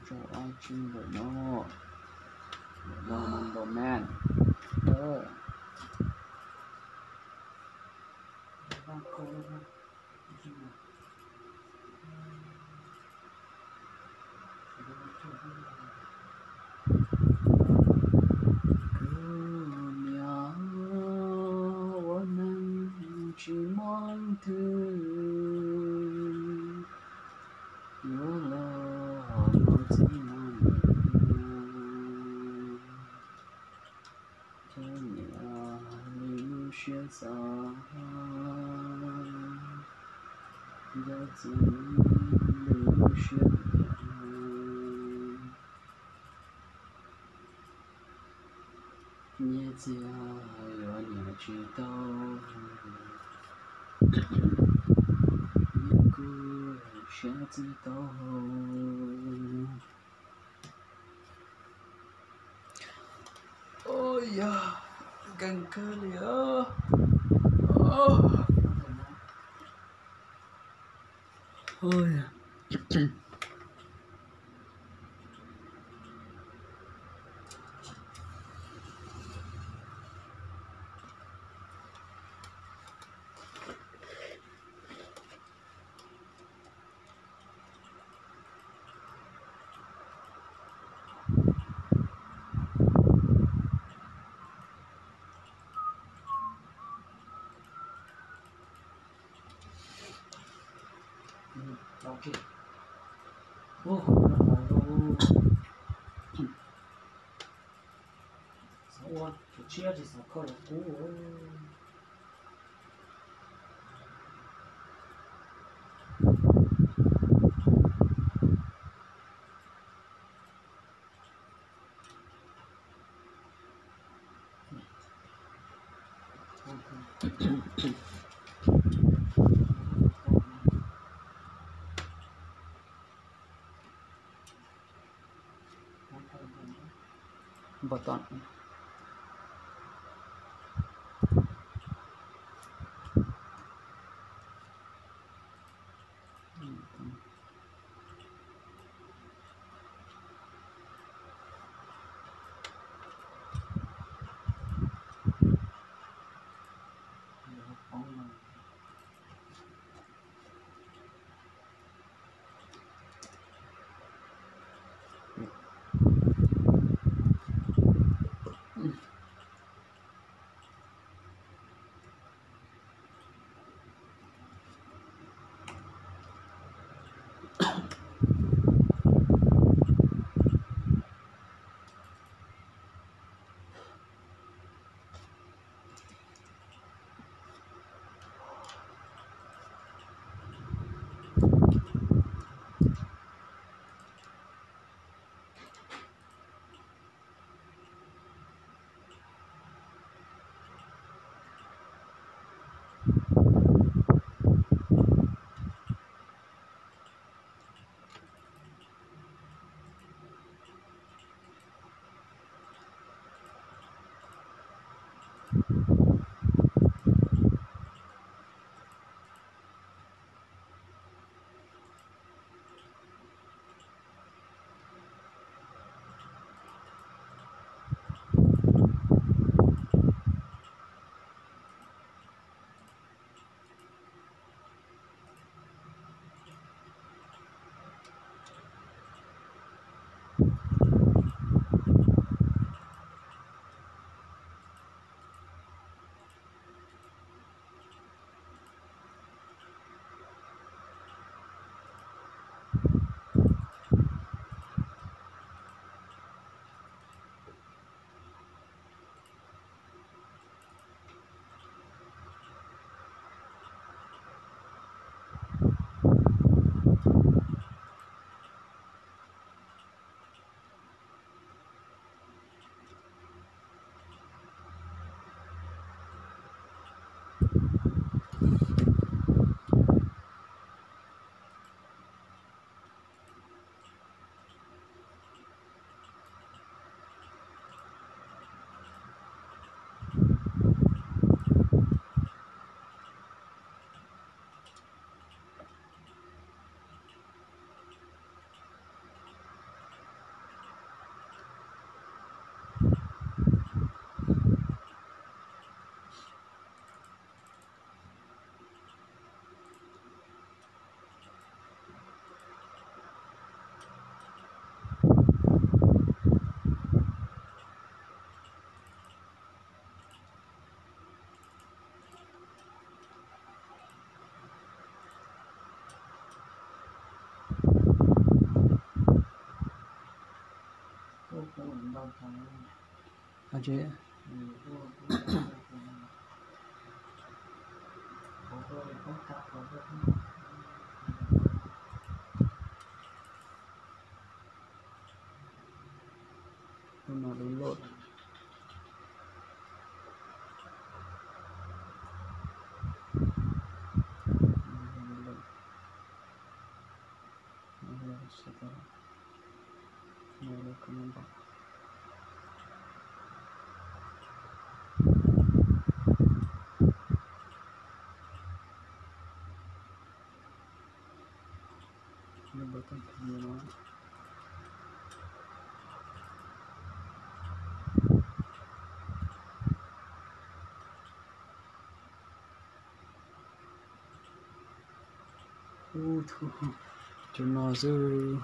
rau I G ntawm no, ntawm no, ntawm no. Kuv niam ua neej tsis muaj leej twg yuav los mus txog no. Cov niam lwm lub siab xav, cov txiv lwm lub siab nyiam. Nyiaj txiag yuav nyiam tsis tau, nyiaj kub siab tsis tau. Ua yog nkeeg kawg li os. Xav ua tus tshiab tsis xav koj los kub. Npau taws. Ub, cov no xwb.